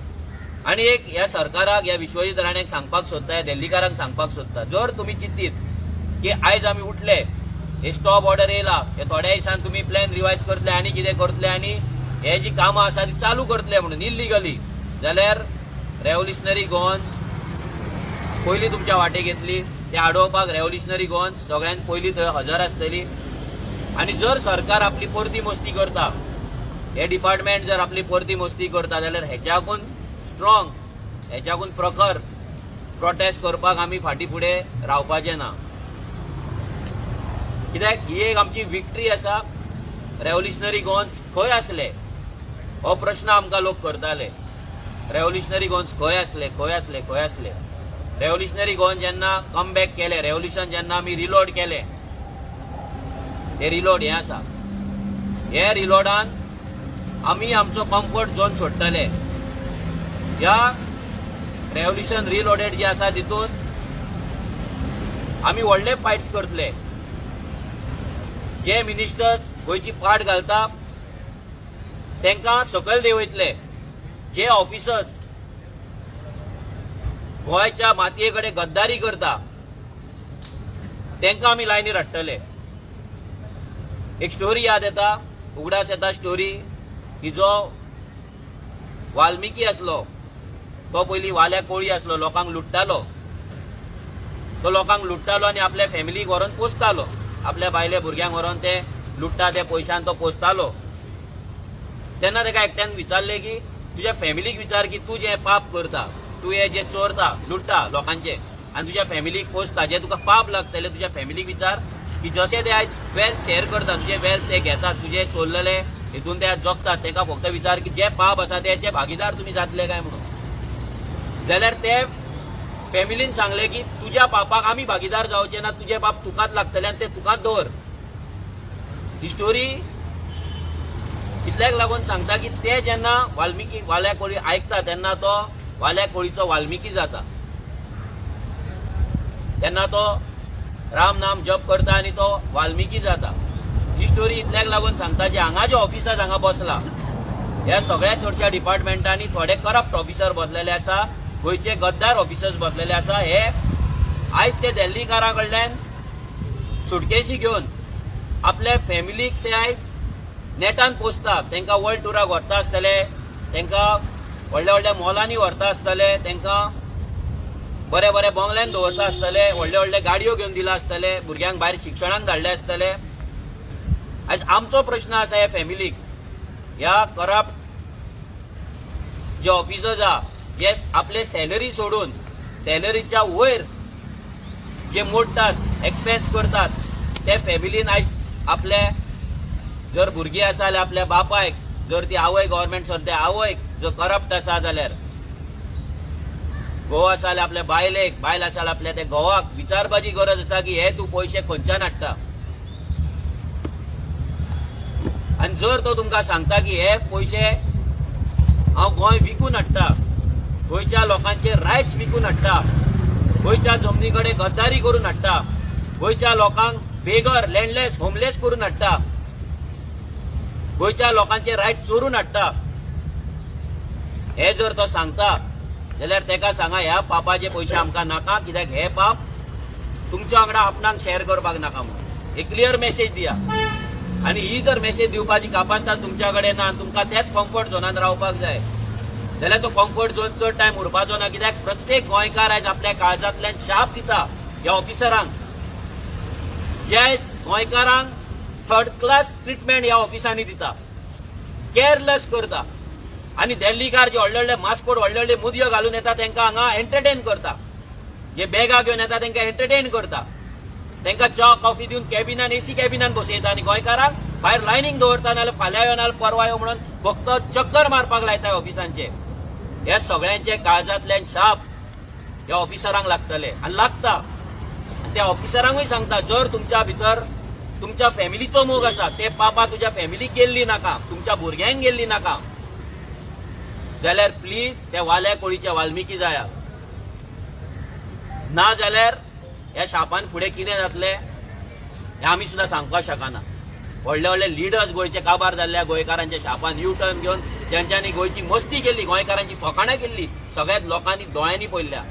B: आनी एक ह्या सरकाराक, ह्या विश्वजीत राणेक सांगपाक सोदता, ह्या दिल्लीकारांक सांगपाक सोदता, जर तुमी चिंतीत की आयज आमी उठले, हे स्टॉप ऑर्डर येयला, हे थोड्या दिसान तुमी प्लॅन रिवायज करतले आनी कितें करतले आनी हे जी कामां आसा ती चालू करतले म्हणून इल्लिगली, जाल्यार रेव्होल्युशनरी गोवन्स पयलीं तुमच्या वाटेक येतली. ते आडोवपाक रेव्होल्युशनरी गोवन्स सगळ्यांत पयलीं थंय हजर आसतली. आनी जर सरकार आपली परती मस्ती करता हे डिपार्टमेंट जर आपली परती मस्ती करता जाल्यार हेच्याकून स्ट्रॉंग, हेच्याकून प्रखर प्रोटेस्ट करपाक आमी फाटीं फुडें रावपाचें ना. कित्याक ही एक आमची विक्ट्री आसा. रेव्होल्युशनरी गोवन्स खंय आसले हो प्रश्न आमकां लोक करताले. रेव्होल्युशनरी गोवन्स खंय आसले, खंय आसले, खंय आसले? रेव्होल्युशनरी गोवन जेन्ना कमबॅक केले, रेव्होल्युशन जेन्ना आमी रिलोड केले, ते रिलोड हें आसा. हे रिलोडान आमी आमचो कम्फर्ट झोन सोडटले. ह्या रेव्होल्युशन रिलोडेड जे आसा तितून आमी व्हडले फायट्स करतले. जे मिनिस्टर्स गोंयची पाट घालता तांकां सकयल देंवयतले. जे ऑफिसर्स गोंयच्या मातये कडेन गद्दारी करता तांकां आमी लायनीर हाडटले. एक स्टोरी याद येता, उगडास येता स्टोरी की जो वाल्मिकी आसलो तो पयलीं वाल्या कोळी आसलो, लोकांक लुट्टालो. तो लोकांक लुट्टालो आनी आपल्या फॅमिलीक व्हरोन पोसतालो. आपल्या बायले भुरग्यांक व्हरोन ते लुट्टा त्या पयशान तो पोसतालो. तेन्ना ताका एकट्यान विचारलें की तुज्या फॅमिलीक विचार की तूं जें पाप करता, तूं हें जें चोरता, लुट्टा लोकांचें आनी तुज्या फॅमिलीक पोसता, जें तुका पाप लागतलें तुज्या फॅमिलीक विचार की जशें ते आयज वेल्थ शेअर करता, तुजें वेल्थ ते घेतात, तुजें चोरलेलें हितून ते आयज जगतात, तांकां फक्त विचार की जें पाप आसा तेचे भागीदार तुमी जातले काय म्हणून. जाल्यार ते फॅमिलीन सांगलें की तुज्या पापाक आमी भागीदार जावचे ना, तुजें पाप तुकाच लागतलें आनी तें तुकाच दवर. ही स्टोरी इतल्याक लागून सांगता की ते जेन्ना वाल्मिकी वाल्या कोळी आयकता तेन्ना तो वाल्या कोळीचो वाल्मिकी जाता. तेन्ना तो राम नाम जप करता आनी तो वाल्मिकी जाता. ही स्टोरी इतल्याक लागून सांगता जे हांगा जे ऑफिसर्स हांगा बसला ह्या सगळ्या चडश्या डिपार्टमेंटांनी थोडे करप्ट ऑफिसर बसलेले आसा, गोंयचे गद्दार ऑफिसर्स बसलेले आसा. हे आयज ते दिल्लीकारां कडल्यान सुटकेशी घेवन आपल्या फॅमिलीक ते आयज नेटान पोसता. तांकां वर्ल्ड टुराक व्हरता आसतले, तांकां व्हडल्या व्हडल्या मॉलांनी व्हरता आसतले, तांकां बरे बरे बंगल्यान दवरता आसतले, व्हडले व्हडले गाडयो घेवन दिला आसतले, भुरग्यांक भायर शिक्षणाक धाडले आसतले. आयज आमचो प्रश्न आसा ह्या फॅमिलीक, ह्या करप्ट जे ऑफिसर्स आहा जे आपले सॅलरी सोडून सॅलरीच्या वयर जे मोडटात, एक्सपेन्स करतात, ते फॅमिलीन आयज आपले जर भुरगीं आसा जाल्यार आपल्या बापायक, जर ती आवय गव्हर्मेंट सर्व त्या आवयक जर करप्ट आसा जाल्यार, घोव आसा जाल्यार आपल्या बायलेक, बायल आसा जाल्यार आपल्या त्या घोवाक विचारपाची गरज आसा की हे तूं पयशे खंयच्यान हाडटा. आनी जर तो तुमकां सांगता की हे पयशे हांव गोंय विकून हाडटा, गोंयच्या लोकांचे रायट्स विकून हाडटा, गोंयच्या जमनी कडेन गद्दारी करून हाडटा, गोंयच्या लोकांक बेगर, लँडलेस, होमलेस करून हाडटा, गोंयच्या लोकांचे रायट चोरून हाडटा, हे जर तो सांगता जाल्यार ताका सांगा ह्या पापाचे पयशे आमकां नाका, कित्याक हे पाप तुमच्या वांगडा आपणाक शेअर करपाक नाका म्हणून एक क्लियर मेसेज दिया. आनी ही जर मेसेज दिवपाची कापास्ताद तुमच्या कडेन ना आनी तुमकां त्याच कम्फर्ट झोनान रावपाक जाय जाल्यार तो कम्फर्ट झोन चड टायम उरपाचो ना. कित्याक प्रत्येक गोंयकार आयज आपल्या काळजांतल्यान शाप दिता ह्या ऑफिसरांक, जे आयज गोंयकारांक थर्ड क्लास ट्रिटमेंट ह्या ऑफिसांनी दिता, केअरलेस करता. आनी दिल्लीकार जे व्हडले व्हडले मास्कोट, व्हडले व्हडले मुदयो घालून येता तांकां हांगा एंटरटेन करता, जे बॅगां घेवन येता तांकां एंटरटेन करता, तांकां च्या कॉफी दिवन कॅबिनान, एसी कॅबिनान बसयता आनी गोंयकारांक भायर लायनींग दवरता, नाजाल्यार फाल्यां यो नाजाल्यार परवा यो म्हणून फक्त चक्कर मारपाक लायता ऑफिसांचे. ह्या सगळ्यांचे काळजांतल्यान शाप ह्या ऑफिसरांक लागतले आनी लागता. आनी त्या ऑफिसरांकूय सांगता, जर तुमच्या भितर तुमच्या फॅमिलीचो मोग आसा, ते पापा तुज्या फॅमिलीक गेल्ली नाका, तुमच्या भुरग्यांक गेल्ली नाका, जाल्यार प्लीज त्या वाल्या कोळीच्या वाल्मिकी जाया. ना जाल्यार ह्या शापान फुडें कितें जातलें हें आमी सुद्दां सांगपाक शकना. व्हडले व्हडले लिडर्स गोंयचे काबार जाल्ल्या गोंयकारांच्या शापान यू टर्न घेवन ज्यांच्यांनी गोंयची मस्ती केल्ली, गोंयकारांची फकाणां केल्ली, सगळ्यात लोकांनी दोळ्यांनी पळयल्या.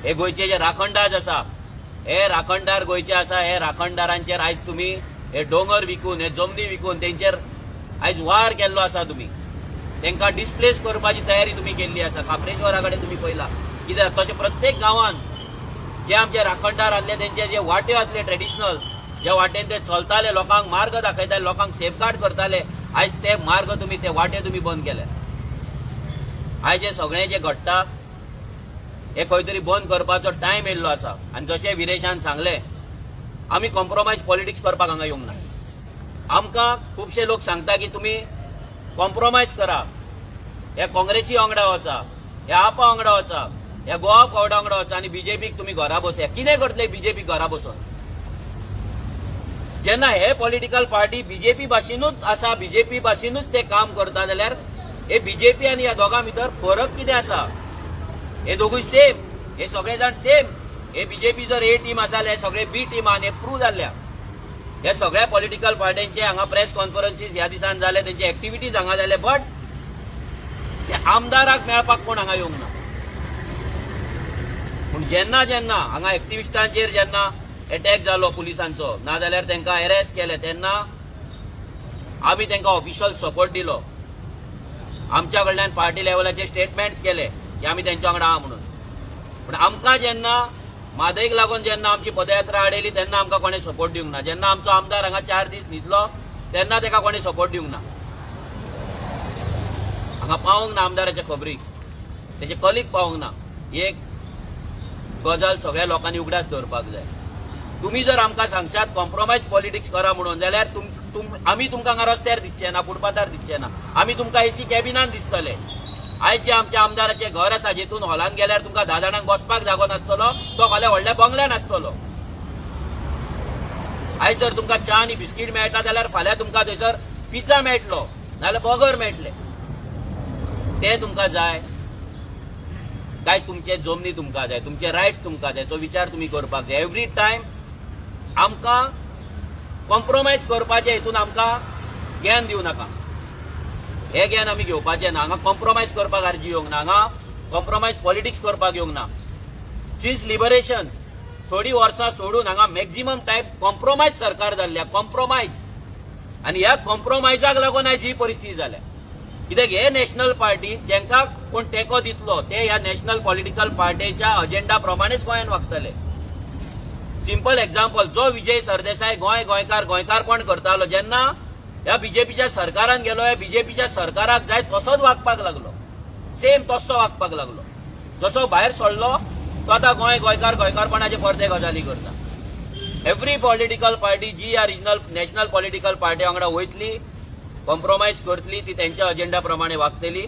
B: हे गोंयचे जे राखणदार आसा, हे राखणदार गोंयचे आसा, हे राखणदारांचेर आयज तुमी हे दोंगर विकून, हे जमनी विकून तेंचेर आयज वार केल्लो आसा. तुमी तांकां डिस्प्लेस करपाची तयारी तुमी केल्ली आसा. खाप्रेश्वरा कडेन तुमी पळयला कित्याक तशें प्रत्येक गांवांत जे आमचे राखणदार आसले तेंचे जे वांटे आसले ट्रेडिशनल, ज्या वाटेन ते चलताले, लोकांक मार्ग दाखयताले, लोकांक सेफगार्ड करताले, आयज ते मार्ग तुमी, ते वाटे तुमी बंद केले. आयज हे सगळें जें घडटा हे खंय तरी बंद करपाचो टायम येयल्लो आसा. आनी जशें विरेशान सांगलें, आमी कॉम्प्रोमायज पॉलिटिक्स करपाक हांगा येवंक ना. आमकां खुबशे लोक सांगता की तुमी कॉम्प्रोमायज करा, ह्या काँग्रेसी वांगडा वचा, ह्या आपा वांगडा वचा, ह्या गोवा फॉरवर्डा वांगडा वचा आनी बीजेपीक तुमी घरा बसया. कितें करतले बीजेपीक घरा बसून? जेन्ना हे पॉलिटिकल पार्टी बीजेपी भाशेनूच आसा, बीजेपी भाशेनूच ते काम करता, जाल्यार हे बीजेपी आनी ह्या दोगां भितर फरक कितें आसा? हे दोगूय सेम, हे सगळे जाण सेम. हे बीजेपी जर ए टीम आसा जाल्यार हे सगळे बी टीम आहा, हे प्रूव जाल्ल्या. हे सगळ्या पॉलिटिकल पार्ट्यांचे हांगा प्रेस कॉन्फरन्सीस ह्या दिसान जाले, तेंचे एक्टिविटीज हांगा जाले, बट ते आमदाराक मेळपाक कोण हांगा येवंक ना. पूण जेन्ना जेन्ना हांगा एक्टिविस्टांचेर जेन्ना एटॅक जालो पुलिसांचो, नाजाल्यार तांकां अरेस्ट केले, तेन्ना आमी तांकां ऑफिशियल सपोर्ट दिलो. आमच्या कडल्यान पार्टी लेवलाचे स्टेटमेंट्स केले की आमी तेंच्या वांगडा आहा म्हणून. पूण आमकां जेन्ना म्हादयक लागून जेन्ना आमची पदयात्रा आडयली तेन्ना आमकां कोणें सपोर्ट दिवंक ना. जेन्ना आमचो आमदार हांगा 4 दीस न्हिदलो तेन्ना ताका कोणें सपोर्ट दिवंक ना. हांगा पावोंक ना आमदाराच्या खबरीक, तेचे कलीक पावोंक ना. ही एक गजाल सगळ्या लोकांनी उगडास दवरपाक जाय. तुमी जर आमकां सांगशात कॉम्प्रोमायज पॉलिटिक्स करा म्हणून, जाल्यार आमी तुमकां हांगा रस्त्यार दिसचे ना, फुटपाथार दिसचे ना, आमी तुमकां एसी कॅबिनान दिसतले. आयज जे आमच्या आमदाराचें घर आसा, जेतून हॉलान गेल्यार तुमकां 10 जाणांक बसपाक जागो नासतलो, तो फाल्यां व्हडल्या बंगल्यान आसतलो. आयज जर तुमकां च्या आनी बिस्कीट मेळटा जाल्यार फाल्यां तुमकां थंयसर पिझ्झा मेळटलो, नाजाल्यार बर्गर मेळटले. ते तुमकां जाय काय तुमचे जमनी तुमकां जाय, तुमचे रायट्स तुमकां जाय, तो विचार तुमी करपाक जाय. एवरी टायम आमकां कॉम्प्रोमायज करपाचें हितून आमकां ज्ञान दिवं नाका. हे ज्ञान आमी घेवपाचें ना. हांगा कॉम्प्रोमायज करपाक आरजी येवंक ना, हांगा कॉम्प्रोमायज पॉलिटिक्स करपाक येवंक ना. सिन्स लिबरेशन थोडी वर्सां सोडून हांगा मॅक्झिमम टायम कॉम्प्रोमायज सरकार जाल्ल्या, कॉम्प्रोमायज. आनी ह्या कॉम्प्रोमायजाक लागून आयज ही परिस्थिती जाल्या. कित्याक हे नॅशनल पार्टी जेंका कोण तेंको दितलो ते ह्या नॅशनल पॉलिटिकल पार्टीच्या अजेंडा प्रमाणेच गोंयांत वागतले. सिंपल एग्जाम्पल, जो विजय सरदेसाय गोंय गोंयकार गोंयकारपण करतालो, जेन्ना ह्या बीजेपीच्या सरकारान गेलो, ह्या बीजेपीच्या सरकाराक जाय तसोच वागपाक लागलो, सेम तसो वागपाक लागलो. जसो भायर सरलो तो आतां गोंय गोंयकार गोंयकारपणाचे परते गजाली करता. एवरी पॉलिटिकल पार्टी जी ह्या रिजनल नॅशनल पॉलिटिकल पार्टी वांगडा वयतली, कॉम्प्रोमायज करतली, ती तेंच्या अजेंडा प्रमाणे वागतली.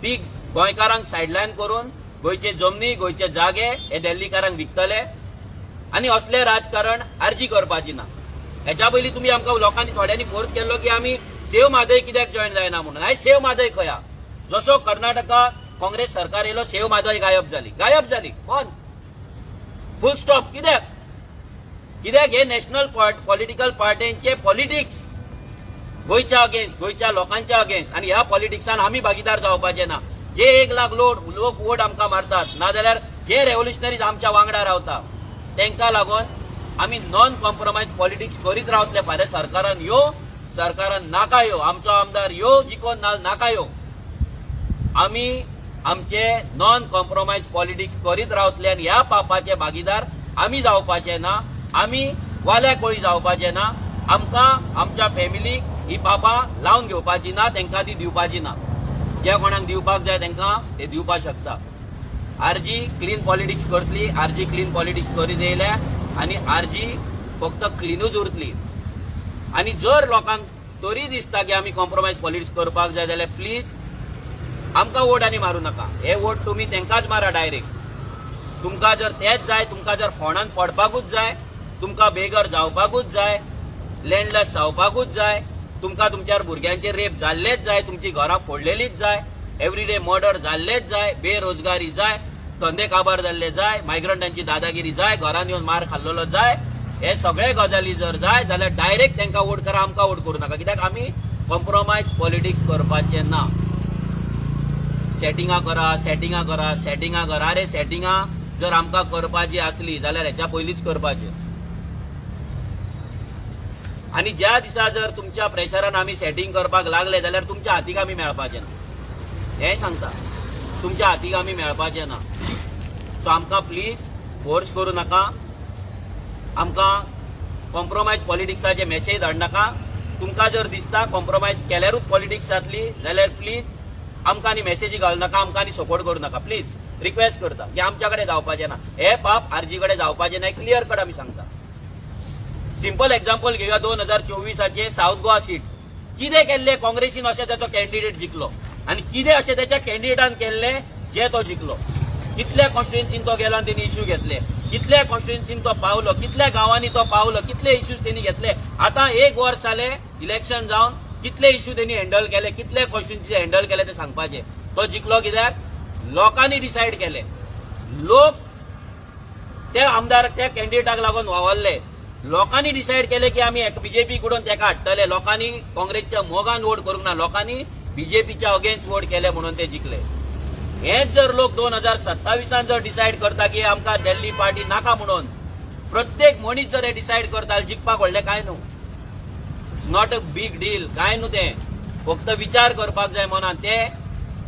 B: ती गोंयकारांक सायडलायन करून गोंयचे जमनी, गोंयचे जागे हे दिल्लीकारांक विकतले. आनी असलें राजकारण आरजी करपाची ना. हेच्या पयलीं तुमी आमकां लोकांनी थोड्यांनी फोर्स केल्लो की आमी सेव म्हादय कित्याक जॉयन जायना म्हणून. आयज सेव म्हादय खंय? जसो कर्नाटका काँग्रेस सरकार येयलो, सेव म्हादय गायब जाली, गायब जाली, बंद, फूल स्टॉप. कित्याक? कित्याक हे नॅशनल पॉलिटिकल पार्ट्यांचे पॉलिटिक्स गोंयच्या अगेन्स्ट, गोंयच्या लोकांच्या अगेन्स्ट. आनी ह्या पॉलिटिक्सान आमी भागीदार जावपाचे ना. जे 1 लाख लोक वोट आमकां मारतात, नाजाल्यार जे रेव्होल्युशनरीज आमच्या वांगडा रावता तेंकां लागून आमी नॉन कॉम्प्रोमायज पॉलिटिक्स करीत रावतले. फाल्यां सरकारान यो, सरकारान नाका यो, आमचो आमदार यो जिकोन नाका यो, आमी आमचे नॉन कॉम्प्रोमायज पॉलिटिक्स करीत रावतले. आनी ह्या पापाचे भागीदार आमी जावपाचे ना, आमी वाल्या कोळी जावपाचे ना. आमकां आमच्या फॅमिलीक ही पापां लावन घेवपाची ना, तेंकां ती दिवपाची ना. जे कोणाक दिवपाक जाय तेंकां ते दिवपाक शकता. आरजी क्लीन पॉलिटिक्स करतली, आरजी क्लीन पॉलिटिक्स करीत येयल्या आनी आरजी फक्त क्लिनूच उरतली. आनी जर लोकांक तरी दिसता की आमी कॉम्प्रोमायज पॉलिटिक्स करपाक जाय जाल्यार प्लीज आमकां वोट आनी मारूं नाका. हे वोट तुमी तेंकांच मारा डायरेक्ट. तुमकां जर तेच जाय, तुमकां जर फोंडान पडपाकूच जाय, तुमकां बेघर जावपाकूच जाय, लँडलेस जावपाकूच जाय, तुमकां तुमच्या भुरग्यांचेर रेप जाल्लेच जाय, तुमची घरां फोडलेलीच जाय, एवरीडे मर्डर जाल्लेच जाय, बेरोजगारी जाय, धंदे काबार जाल्ले जाय, मायग्रंटांची दादागिरी जाय, घरान येवन मार खाल्लेलो जाय, हे सगळे गजाली जर जाय जाल्यार डायरेक्ट तांकां वोट करा, आमकां वोट करूं नाका. कित्याक आमी कॉम्प्रोमायज पॉलिटिक्स करपाचें ना. सेटिंगां करा, सेटिंगां करा, सेटिंगां करा. अरे सेटिंगां जर आमकां करपाची आसली जाल्यार हेच्या पयलींच करपाचें. आनी ज्या दिसा जर तुमच्या प्रेशरान आमी सेटिंग करपाक लागले जाल्यार तुमच्या हातीक आमी मेळपाचें ना. हें सांगता, तुमच्या हातीक आमी मेळपाचें ना. सो आमकां प्लीज फोर्स करूं नाका. आमकां कॉम्प्रोमायज पॉलिटिक्साचे मेसेज धाडनाका. तुमकां जर दिसता कॉम्प्रोमायज केल्यारूच पॉलिटिक्स जातली जाल्यार प्लीज आमकां आनी मेसेजी घालनाका, आमकां आनी सपोर्ट करूं नाका. प्लीज रिक्वेस्ट करता की आमच्या कडेन जावपाचें ना, हे पाप आरजी कडेन जावपाचें ना, क्लियर कट आमी सांगता. सिंपल एक्झाम्पल घेवया, 2024 सावथ गोवा सीट कितें केल्लें काँग्रेसीन अशें ताचो कॅन्डिडेट जिखलो आनी कितें अशें त्याच्या कॅन्डिडेटान केल्लें जे तो जिखलो. कितल्या कॉन्स्टिट्युएन्सीन तो गेलो आनी तेणी इश्यू घेतले, कितल्या कॉन्स्टिट्युएन्सीन तो पावलो, कितल्या गांवांनी तो पावलो, कितले इश्यूज तेणी घेतले. आतां एक वर्स जालें इलेक्शन जावन, कितले इश्यू तेणी हँडल केले, कितले कॉन्स्टिट्युएन्सी हँडल केले ते सांगपाचे. तो जिखलो कित्याक लोकांनी डिसायड केले, लोक त्या आमदार त्या कॅन्डिडेटाक लागून वावरले, लोकांनी डिसायड केले की आमी बीजेपी कडून तेका हाडटले. लोकांनी काँग्रेसच्या मोगान वोट करूंक ना, लोकांनी बीजेपीच्या अगेन्स्ट वोट केले म्हणून ते जिखले. हेच जर लोक 2027 जर डिसायड करता की आमकां दिल्ली पार्टी नाका म्हणून, प्रत्येक मनीस जर हे डिसायड करता जिखपाक व्हडलें कांय न्हू, it's not a big deal, कांय न्हू तें. फक्त विचार करपाक जाय मनान, ते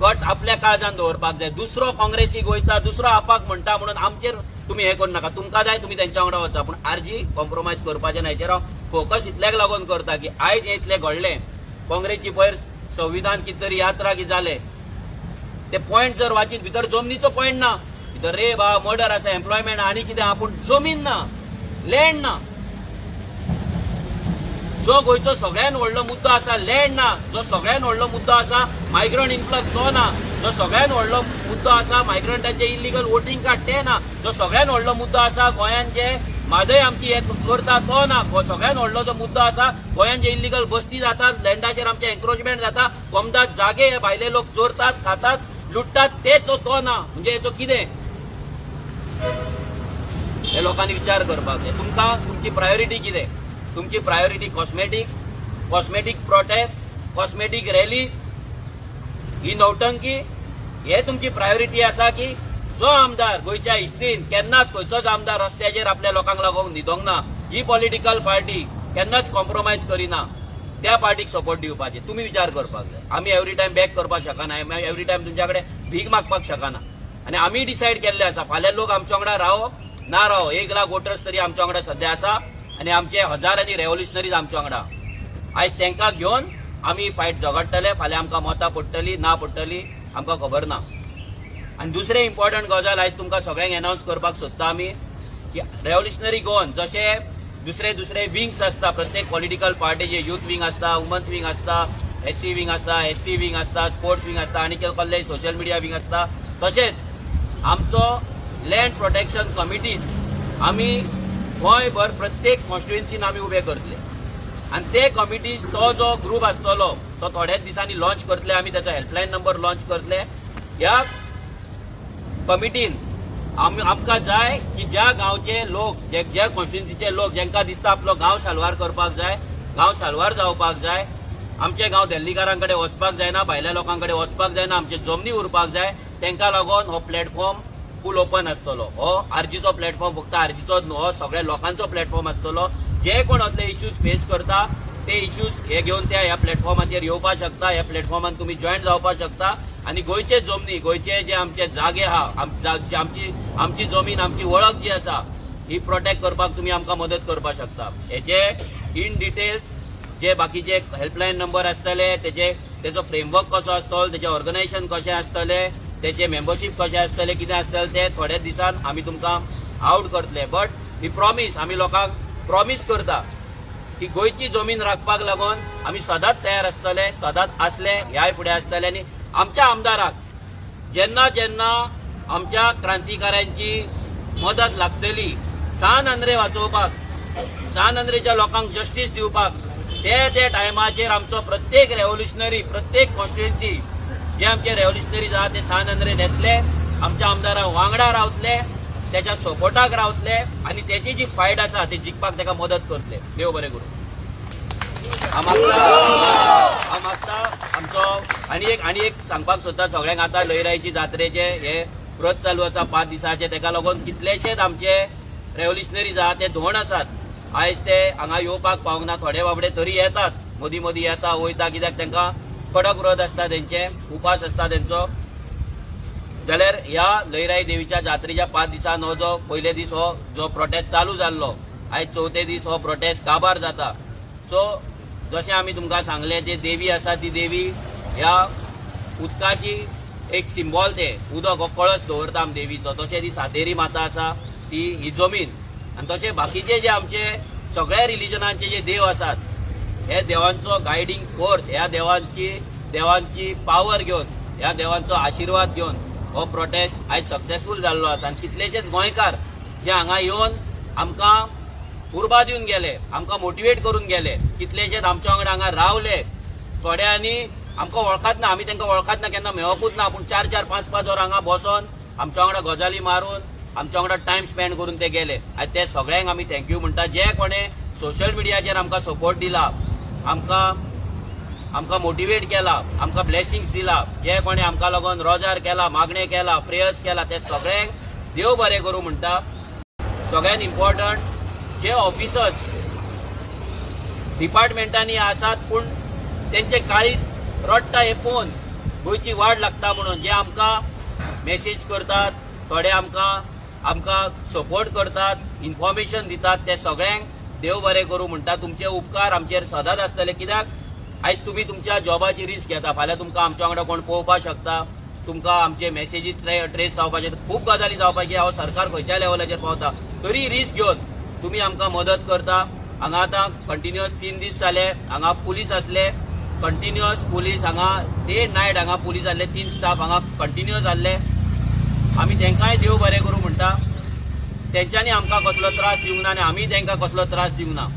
B: गट्स आपल्या काळजान दवरपाक जाय. दुसरो काँग्रेसीक वयता, दुसरो आपाक म्हणटा म्हणून आमचेर तुमी हें करूं नाका. तुमकां जाय तुमी तेंच्या वांगडा वचा, पूण आरजी कॉम्प्रोमायज करपाचें ना. हेचेर हांव फोकस इतल्याक लागून करता की आयज हें इतलें घडलें, काँग्रेसची पयर संविधान कितें तरी यात्रा कितें जालें, ते पॉयंट जर वाचीत भितर जमनीचो पॉयंट ना, भितर रेप आहा, मर्डर आसा, एम्प्लॉयमेंट आनी कितें आहा, पूण जमीन ना, लँड ना. जो गोंयचो सगळ्यान व्हडलो मुद्दो आसा लँड ना, जो सगळ्यान व्हडलो मुद्दो आसा मायग्रंट इन्फ्लक्स तो ना, जो सगळ्यान व्हडलो मुद्दो आसा मायग्रंटांचे इलिगल वोटींग कार्ड ते ना, जो सगळ्यान व्हडलो मुद्दो आसा गोंयांत जे म्हादय आमची हे चोरता तो ना, सगळ्यान व्हडलो जो मुद्दो आसा गोंयांत जे इलिगल बस्ती जातात, लँडाचेर आमचे एन्क्रोचमेंट जाता, कोमदात जागे हे भायले लोक चोरतात, खातात, लुटतात, ते तो ना. म्हणजे हेचो कितें हे लोकांनी विचार करपाक जाय. तुमकां तुमची प्रायोरिटी कितें? तुमची priority cosmetic, cosmetic protest, cosmetic rallies, ही नौटंकी, हे तुमची प्रायोरिटी आसा की जो आमदार गोंयच्या हिस्ट्रीन केन्नाच खंयचोच आमदार रस्त्याचेर आपल्या लोकांक लागून न्हिदोंक ना, ही पॉलिटिकल पार्टी केन्नाच कॉम्प्रोमायज करिना, त्या पार्टीक सपोर्ट दिवपाचे तुमी विचार करपाक जाय. आमी एवरी टायम बॅक करपाक शकना, आमी एवरी टायम तुमच्या कडेन भीक मागपाक शकना. आनी आमी डिसायड केल्ले आसा फाल्यां लोक आमच्या वांगडा रावो ना रावो, 1 लाख वोटर्स तरी आमच्या वांगडा सद्या आसा आनी आमचे हजारांनी रेव्होल्युशनरीज आमच्या वांगडा. आयज तांकां घेवन आमी फायट झगडटले. फाल्यां आमकां मतां पडटली ना पडटली आमकां खबर ना. आनी दुसरें इम्पॉर्टंट गजाल आयज तुमकां सगळ्यांक एनावन्स करपाक सोदता आमी की रेव्होल्युशनरी गोवन जशे दुसरे दुसरे विंग्स आसता प्रत्येक पॉलिटिकल पार्टीचे, युथ विंग आसता, वुमन्स विंग आसता, एससी विंग आसता, एसटी विंग आसता, स्पोर्ट्स विंग आसता आनी कसले सोशल मिडिया विंग आसता, तशेंच आमचो लँड प्रोटेक्शन कमिटीज आमी गोंयभर प्रत्येक कॉन्स्टिट्युएन्सीन आमी उबे करतले. आनी ते कमिटीज तो जो ग्रूप आसतलो तो थोड्याच दिसांनी लॉन्च करतले आमी, ताचो हेल्पलायन नंबर लॉन्च करतले. ह्या कमिटीन आमकां जाय की ज्या गांवचे लोक, ज्या कॉन्स्टिट्युएन्सीचे लोक जांकां दिसता आपलो गांव साल्वार करपाक जाय, गांव साल्वार जावपाक जाय, आमचे गांव दिल्लीकारां कडेन वचपाक जायना, भायल्या लोकां कडेन वचपाक जायना, आमचे जमनी उरपाक जाय, तांकां लागून हो प्लॅटफॉर्म फूल ओपन आसतलो. हो आरजीचो प्लॅटफॉर्म फक्त आरजीचो न्हू, हो सगळ्या लोकांचो प्लॅटफॉर्म आसतलो. जे कोण असले इश्यूज फेस करता ते इश्यूज हे घेवन त्या ह्या प्लॅटफॉर्माचेर येवपाक शकता, ह्या प्लॅटफॉर्मान तुमी जॉयन जावपाक शकता आनी गोंयचे जमनी, गोंयचे जे आमचे जागे आहा, आमची आमची जमीन, आमची वळख जी आसा ही प्रोटेक्ट करपाक तुमी आमकां मदत करपाक शकता. हेचे इन डिटेल्स जे बाकीचे हेल्पलायन नंबर आसतले, तेजे तेचो फ्रेमवर्क कसो आसतलो, तेजें ऑर्गनायझेशन कशें आसतलें, तेचे मेंबरशीप कशें आसतलें, कितें आसतलें ते थोड्या दिसान आमी तुमकां आवट करतले. बट he promise आमी लोकांक प्रॉमीस करता की गोंयची जमीन राखपाक लागून आमी सदांच तयार आसतले, सदांच आसले, ह्याय फुडें आसतले. आनी आमच्या आमदाराक जेन्ना जेन्ना आमच्या क्रांतिकारांची मदत लागतली सान आंद्रे वाचोवपाक, सान आंद्रेच्या लोकांक जस्टीस दिवपाक, ते ते टायमाचेर आमचो प्रत्येक रेव्होल्युशनरी, प्रत्येक कॉन्स्टिट्युएन्सी जे आमचे रेव्होल्युशनरीज आहा ते सान आंद्रेन येतले, आमच्या आमदारा वांगडा रावतले, त्याच्या सपोर्टाक रावतले आनी तेची जी फायट आसा ती जिखपाक ताका मदत करतले. देव बरें करूं. हांव मागता आमचो आनी एक सांगपाक सोदता सगळ्यांक, आतां लयराईची जात्रेचे हे व्रत चालू आसा 5 दिसाचे, ताका लागून कितलेशेच आमचे रेव्होल्युशनरीज आहा ते धोंड आसात, आयज ते हांगा येवपाक पावंक ना, थोडे बाबडे तरी येतात, मदीं मदीं येता वयता, कित्याक तांकां कडक व्रत आसता, तेंचे उपास आसता तेंचो. जाल्यार ह्या लयराई देवीच्या जात्रेच्या 5 दिसान हो जो पयले दीस हो जो प्रोटेस्ट चालू जाल्लो आयज चवथे दीस हो प्रोटेस्ट काबार जाता. सो जशें आमी तुमकां सांगलें, जे देवी आसा ती देवी ह्या उदकाची एक सिंबॉल, ते उदक हो कळस दवरता आमी देवीचो, तशें ती सातेरी माता आसा ती ही जमीन. आनी तशें बाकीचे जे आमचे सगळ्या रिलिजनांचे जे देव आसात, हे देवांचो गायडींग फोर्स, ह्या देवांची पावर घेवन, ह्या देवांचो आशिर्वाद घेवन हो प्रोटेस्ट आयज सक्सेसफूल जाल्लो आसा. आनी कितलेशेच गोंयकार जे हांगा येवन आमकां उर्बा दिवन गेले, आमकां मोटिवेट करून गेले, कितलेशेच आमच्या वांगडा हांगा रावले. थोड्यांनी आमकां वळखात ना, आमी तांकां वळखात ना, केन्ना मेळोकूच ना, पूण 4 4 5 5 वरां हांगा बसोन आमच्या वांगडा गजाली मारून आमच्या वांगडा टायम स्पेंड करून ते गेले. आनी ते सगळ्यांक आमी thank you म्हणटा, जे कोणे सोशल मिडियाचेर आमकां सपोर्ट दिला, आमकां मोटिवेट केला, आमकां ब्लेसिंग्स दिला, जे कोणे आमकां लागून रोजार केला, मागणें केला, प्रेयर्स केला, ते सगळ्यांक देव बरें करूं म्हणटा. सगळ्यात इम्पॉर्टंट जे ऑफिसर्स डिपार्टमेंटांनी आसात पूण तेंचे काळीज रडटा हे पळोवन गोंयची वाड लागता म्हणून जे आमकां मेसेज करतात, थोडे आमकां सपोर्ट करतात, इन्फॉर्मेशन दितात, ते सगळ्यांक देव बरें करूं म्हणटा. तुमचे उपकार आमचेर सदांच आसतले, कित्याक आयज तुमी तुमच्या जॉबाची रिस्क घेता, फाल्यां तुमकां आमच्या वांगडा कोण पळोवपाक शकता, तुमकां आमचे मेसेजीस ट्रेस जावपाचे, खूब गजाली जावपाची. हांव सरकार खंयच्या लेवलाचेर पावता तरी रिस्क घेवन तुमी आमकां मदत करता. हांगा आतां कंटिन्युअस 3 दीस जाले हांगा पुलीस आसले, कंटिन्युअस पुलीस हांगा डे नायट हांगा पुलीस आसले, 3 स्टाफ हांगा कंटिन्युअस आसले. आमी तांकांय देव बरें करूं म्हणटा. तेंच्यांनी आमकां कसलो त्रास दिवंक ना आनी आमी तांकां कसलो त्रास दिवंक ना.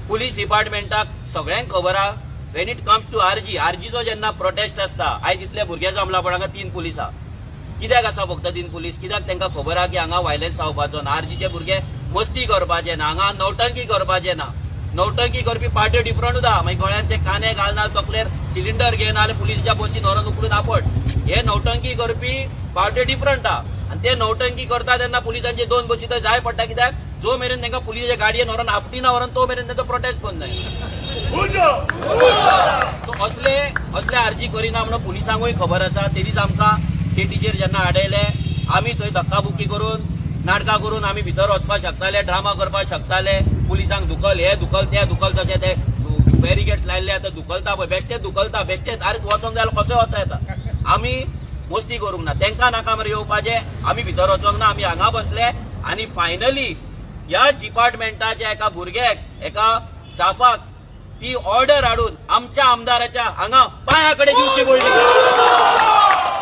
B: पुलीस डिपार्टमेंटाक सगळ्यांक खबर आहा, when it comes to RG, आरजीचो जेन्ना प्रोटेस्ट आसता, आयज इतले भुरगे जमला पण हांगा 3 पुलीस आहा. कित्याक आसा फक्त 3 पुलीस? कित्याक तांकां खबर आहा की हांगा व्हायलन्स जावपाचो ना, आरजीचे भुरगे मस्ती करपाचे ना, हांगा नौटंकी करपाचे ना. नौटंकी करपी पार्ट्यो डिफरंट उरता, मागीर गळ्यान ते काने घालना, तकलेर सिलिंडर घेयना जाल्यार पुलिसाच्या बसीन व्हरोन उखलून आपट. हे नौटंकी करपी पार्ट्यो डिफरंट आहा आनी ते नौटंकी करता तेन्ना पुलिसांचे 2 बसी तर जाय पडटा, कित्याक जो मेरेन तांकां पुलिसाच्या गाडयेन व्हरोन आपटिना व्हरोन तो मेरेन तांचो प्रोटेस्ट बंद जायना. सो असले असले आरजी करिना म्हणून पुलिसांकूय खबर आसा. तेदीच आमकां केटीचेर जेन्ना आडयले, आमी थंय धक्काबुक्की करून नाटकां करून आमी भितर वचपाक शकताले, ड्रामा करपाक शकताले, पुलिसांक धुकल, हे धुकल, ते धुकल, तशें ते बॅरिगेट्स लायल्ले आतां धुकलता पळय, बेश्टेच धुकलता, बेश्टेच. आरे वचोंक जाल्यार कसोय वचो येता. आमी मस्ती करूंक ना, तांकां नाका मरे येवपाचें, आमी भितर वचोंक ना, आमी हांगा बसले. आनी फायनली ह्याच डिपार्टमेंटाच्या एका भुरग्याक, एका स्टाफाक ती ऑर्डर हाडून आमच्या आमदाराच्या हांगा पांया कडेन दिवची पडली.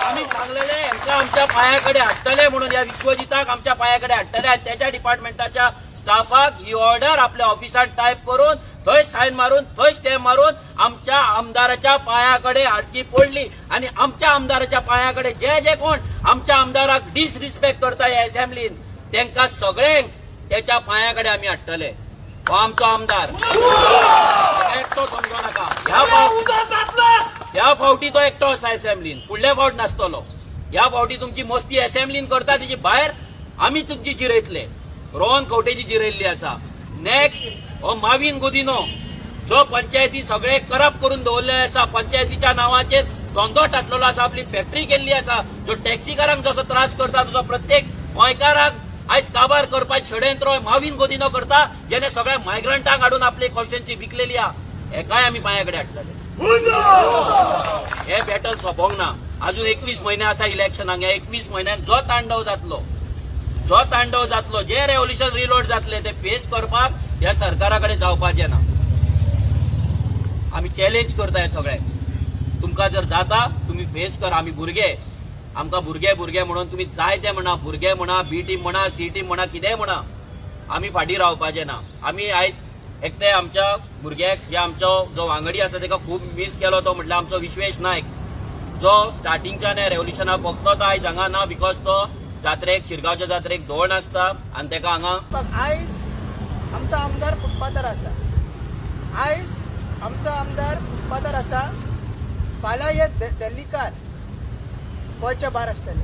B: आमी सांगलेले हेंका आमच्या पांया कडेन हाडटले म्हणून, ह्या विश्वजिताक आमच्या पांया कडेन हाडटले आनी त्याच्या डिपार्टमेंटाच्या स्टाफाक ही ऑर्डर आपल्या ऑफिसांत टायप करून थंय सायन मारून थंय स्टॅम्प मारून आमच्या आमदाराच्या पांया कडेन हाडची पडली. आनी आमच्या आमदाराच्या पांया कडेन जे जे कोण आमच्या आमदाराक डिसरिस्पेक्ट करता ह्या असेंब्लीन, तांकां सगळ्यांक त्याच्या पांया कडेन आमी हाडटले. हो आमचो आमदार एकटो समजो नाका. ह्या फावटी तो एकटो आसा असेंब्लीन, फुडल्या फावट नासतलो. ह्या फावटी तुमची मस्ती असेंब्लीन करता, तिची भायर आमी तुमची जिरयतले. रोहन खंवटेची जिरयल्ली आसा. नेक्स्ट हो माविन गुदिनो जो पंचायती सगळे करप्ट करून दवरले आसा, पंचायतीच्या नांवाचेर धंदो टाटलेलो आसा, आपली फॅक्टरी केल्ली आसा, जो टॅक्सीकारांक जसो त्रास करता तसो प्रत्येक गोंयकाराक आयज काबार करपाक षडयंत्र माविन गुदिनो करता, जेणे सगळ्या मायग्रंटांक हाडून आपली कॉन्स्टिट्युएन्सी विकलेली आहा. हेकाय आमी पांया कडेन हाडटले. हे बॅटल सोंपोंक ना, अजून 21 म्हयने आसा इलेक्शनाक. ह्या 21 म्हयन्यान जो तांडव जातलो, जो तांडव जातलो, जे रेव्होल्युशन रिलोड जातले ते फेस करपाक ह्या सरकारा कडेन जावपाचें ना. आमी चॅलेंज करता हे सगळे, तुमकां जर जाता तुमी फेस कर. आमी भुरगे, आमकां भुरगे भुरगे म्हणून तुमी जाय ते म्हणा, भुरगे म्हणा, बी टीम म्हणा, सी टीम म्हणा, कितेंय म्हणा, आमी फाटीं रावपाचें ना. आमी आयज एकटे आमच्या भुरग्याक, जे आमचो जो वांगडी आसा ताका खूब मीस केलो, तो म्हटल्यार आमचो विश्वेश नायक, जो स्टार्टिंगच्यान रेव्होल्युशनाक फक्त तो आयज हांगा ना, because तो जात्रेक, शिरगांवच्या जात्रेक धोण आसता आनी ताका हांगा.
C: आयज आमचो आमदार फुटपाथार आसा, आयज आमचो आमदार फुटपाथार आसा, फाल्यां हे दिल्लीकार गोंयच्या भायर आसतले.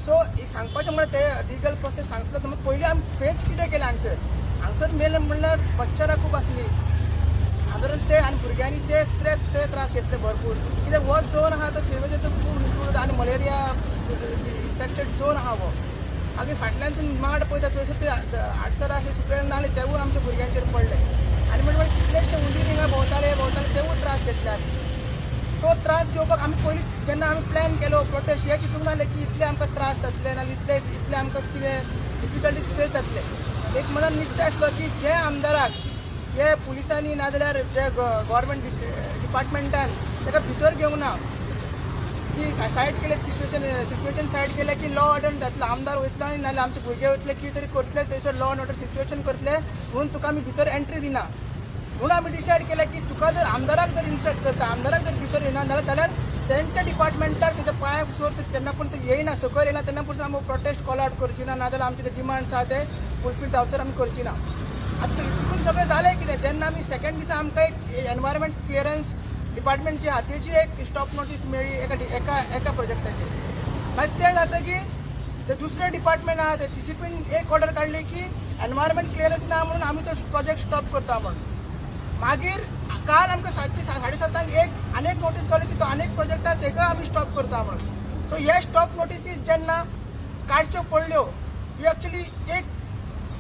C: सो सांगपाचें म्हणल्यार ते लिगल प्रोसेस सांगता तुमी. पयलीं आमी फेस कितें केलें हांगसर, हांगसर मेले म्हणल्यार मच्छरां खूब आसलीं हांगसर ते, आनी भुरग्यांनी ते ते त्रास घेतले भरपूर. कित्याक हो झोन आहा तो सिवेजाचो खूब आनी मलेरिया इन्फेक्टेड झोन आहा हो. मागीर फाटल्यान तुमी माड पळयता थंयसर ते आडसर आसले सुकलेले नासले तेवूय आमच्या भुरग्यांचेर पडले. आनी म्हणजे कितलेशे उंदीर हिंगा भोंवताले भोंवताले तेवूय त्रास घेतले आमी. तो त्रास घेवपाक आमी पयलीं जेन्ना आमी प्लॅन केलो प्रोटेस्ट हे चिंतूंक नासलें की इतले आमकां त्रास जातले ना इतले इतले आमकां कितें डिफिकल्टीज फेस जातले. एक मनान निश्चय आसलो की जे आमदाराक हे पुलिसांनी नाजाल्यार जे गव्हर्मेंट डिपार्टमेंटान ताका भितर घेवंक ना की सायड केले सिच्युएशन सायड केलें की लॉ ऑर्डर जातलो, आमदार वयतलो आनी नाजाल्यार आमचे भुरगे वयतले कितें तरी करतले थंयसर लॉ एंड ऑर्डर सिच्युएशन करतले म्हणून तुका आमी भितर एंट्री दिना. म्हणून आमी डिसायड केलें की तुका जर आमदाराक जर इन्सल्ट करता, आमदाराक जर भितर येना जाल्यार तेंच्या डिपार्टमेंटाक तेच्या पांयाक सोर्स तेन्ना पूण ते येयना सकयल येना तेन्ना पूण आमी प्रोटेस्ट कॉल आवट करची ना, नाजाल्यार आमचे जे डिमांड्स आहा ते फुलफील जावचेर आमी करची ना. आतां तितून सगळें जालें कितें, जेन्ना आमी सेकंड दिसा आमकां एक एनवायरमेंट क्लियरन्स डिपार्टमेंटची हातीची एक स्टॉप नोटीस मेळ्ळी एका एका एका प्रोजेक्टाचेर. मागीर तें जातकीर ते दुसरें डिपार्टमेंट आहा ते टीसीपीन एक ऑर्डर काडली की एनवायरमेंट क्लियरन्स ना म्हणून आमी तो प्रोजेक्ट स्टॉप करता म्हणून. मागीर काल आमकां 7 साडे 7 एक आनी एक नोटीस गावली की तो आनी एक प्रोजेक्ट आहा तेका आमी स्टॉप करता म्हणून. सो हे स्टॉप नोटीसी जेन्ना काडच्यो पडल्यो ह्यो एक्चुली एक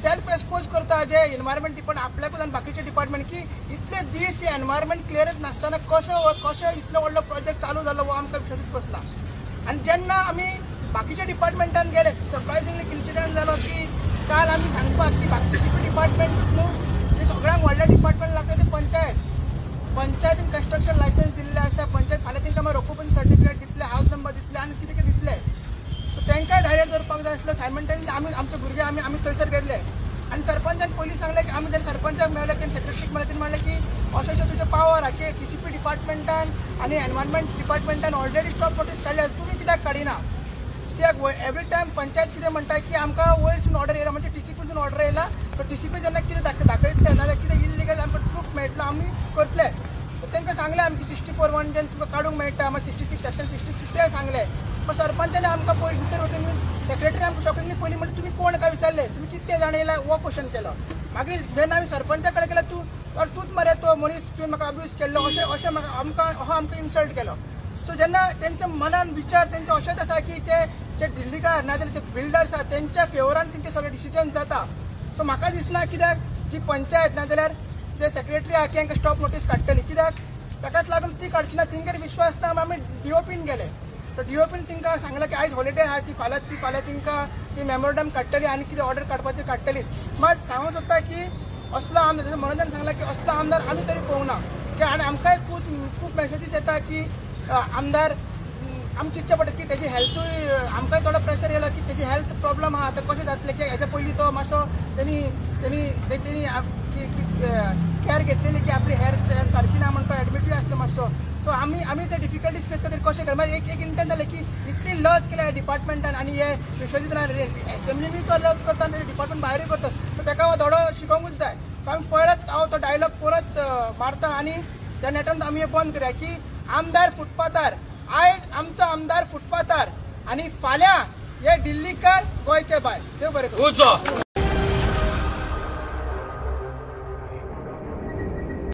C: सेल्फ एक्सपोज करता जे एनवायरमेंट डिपार्टमेंट आपल्याकूच आनी बाकीचे डिपार्टमेंट की इतले दीस एनवायरमेंट क्लियरन्स नासतना कसो कसो इतलो व्हडलो प्रोजेक्ट चालू जालो हो आमकां विश्वासूच बसना. आनी जेन्ना आमी बाकीच्या डिपार्टमेंटान गेले सरप्रायझिंगली इन्सिडंट जालो की काल आमी सांगपाक की बाकीचे डिपार्टमेंट न्हू ते सगळ्यांक व्हडलें डिपार्टमेंट लागता ते पंचायत. पंचायतीन कन्स्ट्रक्शन लायसन्स दिल्लें आसता, पंचायत फाल्यां तांकां मागीर ऑक्युपन्सी सर्टिफिकेट दितले, हावस नंबर दितले आनी कितें कितें दितले. तांकांय धैर्य दवरपाक जाय आसलें. सायमल्टेनियसली आमी आमचे भुरगे आमी आमी थंयसर गेल्ले आनी सरपंचान पयलीं सांगलें की आमी जेन्ना सरपंचाक मेळ्ळे तेन्ना सेक्रेटरीक मेळ्ळे तेन्ना म्हणलें की अशें अशें तुजें पावर आहा की टीसीपी डिपार्टमेंटान आनी एनवायरमेंट डिपार्टमेंटान ऑलरेडी स्टॉप नोटीस काडल्या, तुमी कित्याक काडिना? कित्याक एवरी टायम पंचायत कितें म्हणटा की आमकां वयरसून ऑर्डर येयला, म्हणजे टीसीपीसून ऑर्डर येयला, तो टीसीपी जेन्ना कितें दाखयतले नाजाल्यार कितें इल्लिगल आमकां प्रूफ मेळटलो आमी करतले. तांकां सांगलें आमी की 64(1) जेन्ना तुका काडूंक मेळटा, मागीर 66 सेक्शन 66 ते सांगलें. मागीर सरपंचान आमकां पयलीं भितर वचून सेक्रेटरी आमकां शॉकिंगली पयलीं म्हणलें तुमी कोण काय विचारलें, तुमी कितले जाण येयला हो क्वेश्चन केलो. मागीर जेन्ना आमी सरपंचा कडेन गेले तूं अरे तूंच मरे तो मनीस तुवें म्हाका अब्यूज केल्लो अशें अशें म्हाका आमकां हो आमकां इन्सल्ट केलो. सो जेन्ना तेंच्या मनान विचार तेंचे अशेंच आसा की ते जे दिल्लीकार नाजाल्यार ते बिल्डर्स आसा तेंच्या फेवरान तेंचे सगळे डिसिजन जाता. सो म्हाका दिसना कित्याक जी पंचायत नाजाल्यार ते सेक्रेटरी आहा की हांकां स्टॉप नोटीस काडटली, कित्याक ताकाच लागून ती काडची ना, तेंगेर विश्वास ना. आमी डीओपीन गेले तर डीओपीन तांकां सांगलें की आयज हॉलिडे आहा ती फाल्यां ती फाल्यां तांकां ती मेमोरंडम काडटली आनी कितें ऑर्डर काडपाचें काडटली. मात सांगूंक सोदता की असलो आमदार जशें मनोजान सांगलां की असलो आमदार आमी तरी पळोवंक ना की आनी आमकांय खूब खूब मॅसेजीस येता की आमदार आमी चिंतचें पडटा की तेजी हेल्थूय आमकांय थोडो प्रेशर येयलो की तेजी हेल्थ प्रॉब्लम आहा आतां कशें जातलें की हेच्या पयलीं तो मातसो तेणी तेणी तेणी केअर घेतलेली की आपली हेल्थ सारकी ना म्हणून तो एडमिटूय आसलो मातसो. सो आमी आमी ते डिफिकल्टीज फेस करतकीर कशें कर मागीर एक एक इंटेंट जालें की इतली लज केल्या डिपार्टमेंटान आनी हे विश्वजीत राणे एसेंब्लीनूय तो लज करता आनी डिपार्टमेंट भायरूय करता, सो ताका हो धडो शिकोवंकूच जाय. सो आमी परत हांव तो डायलॉग परत मारता आनी त्या नेटान आमी हें बंद करया की आमदार फुटपाथार, आयज आमचो आमदार फुटपाथार आनी फाल्यां हे दिल्लीकार गोंयचे भायर. देव बरें करूं.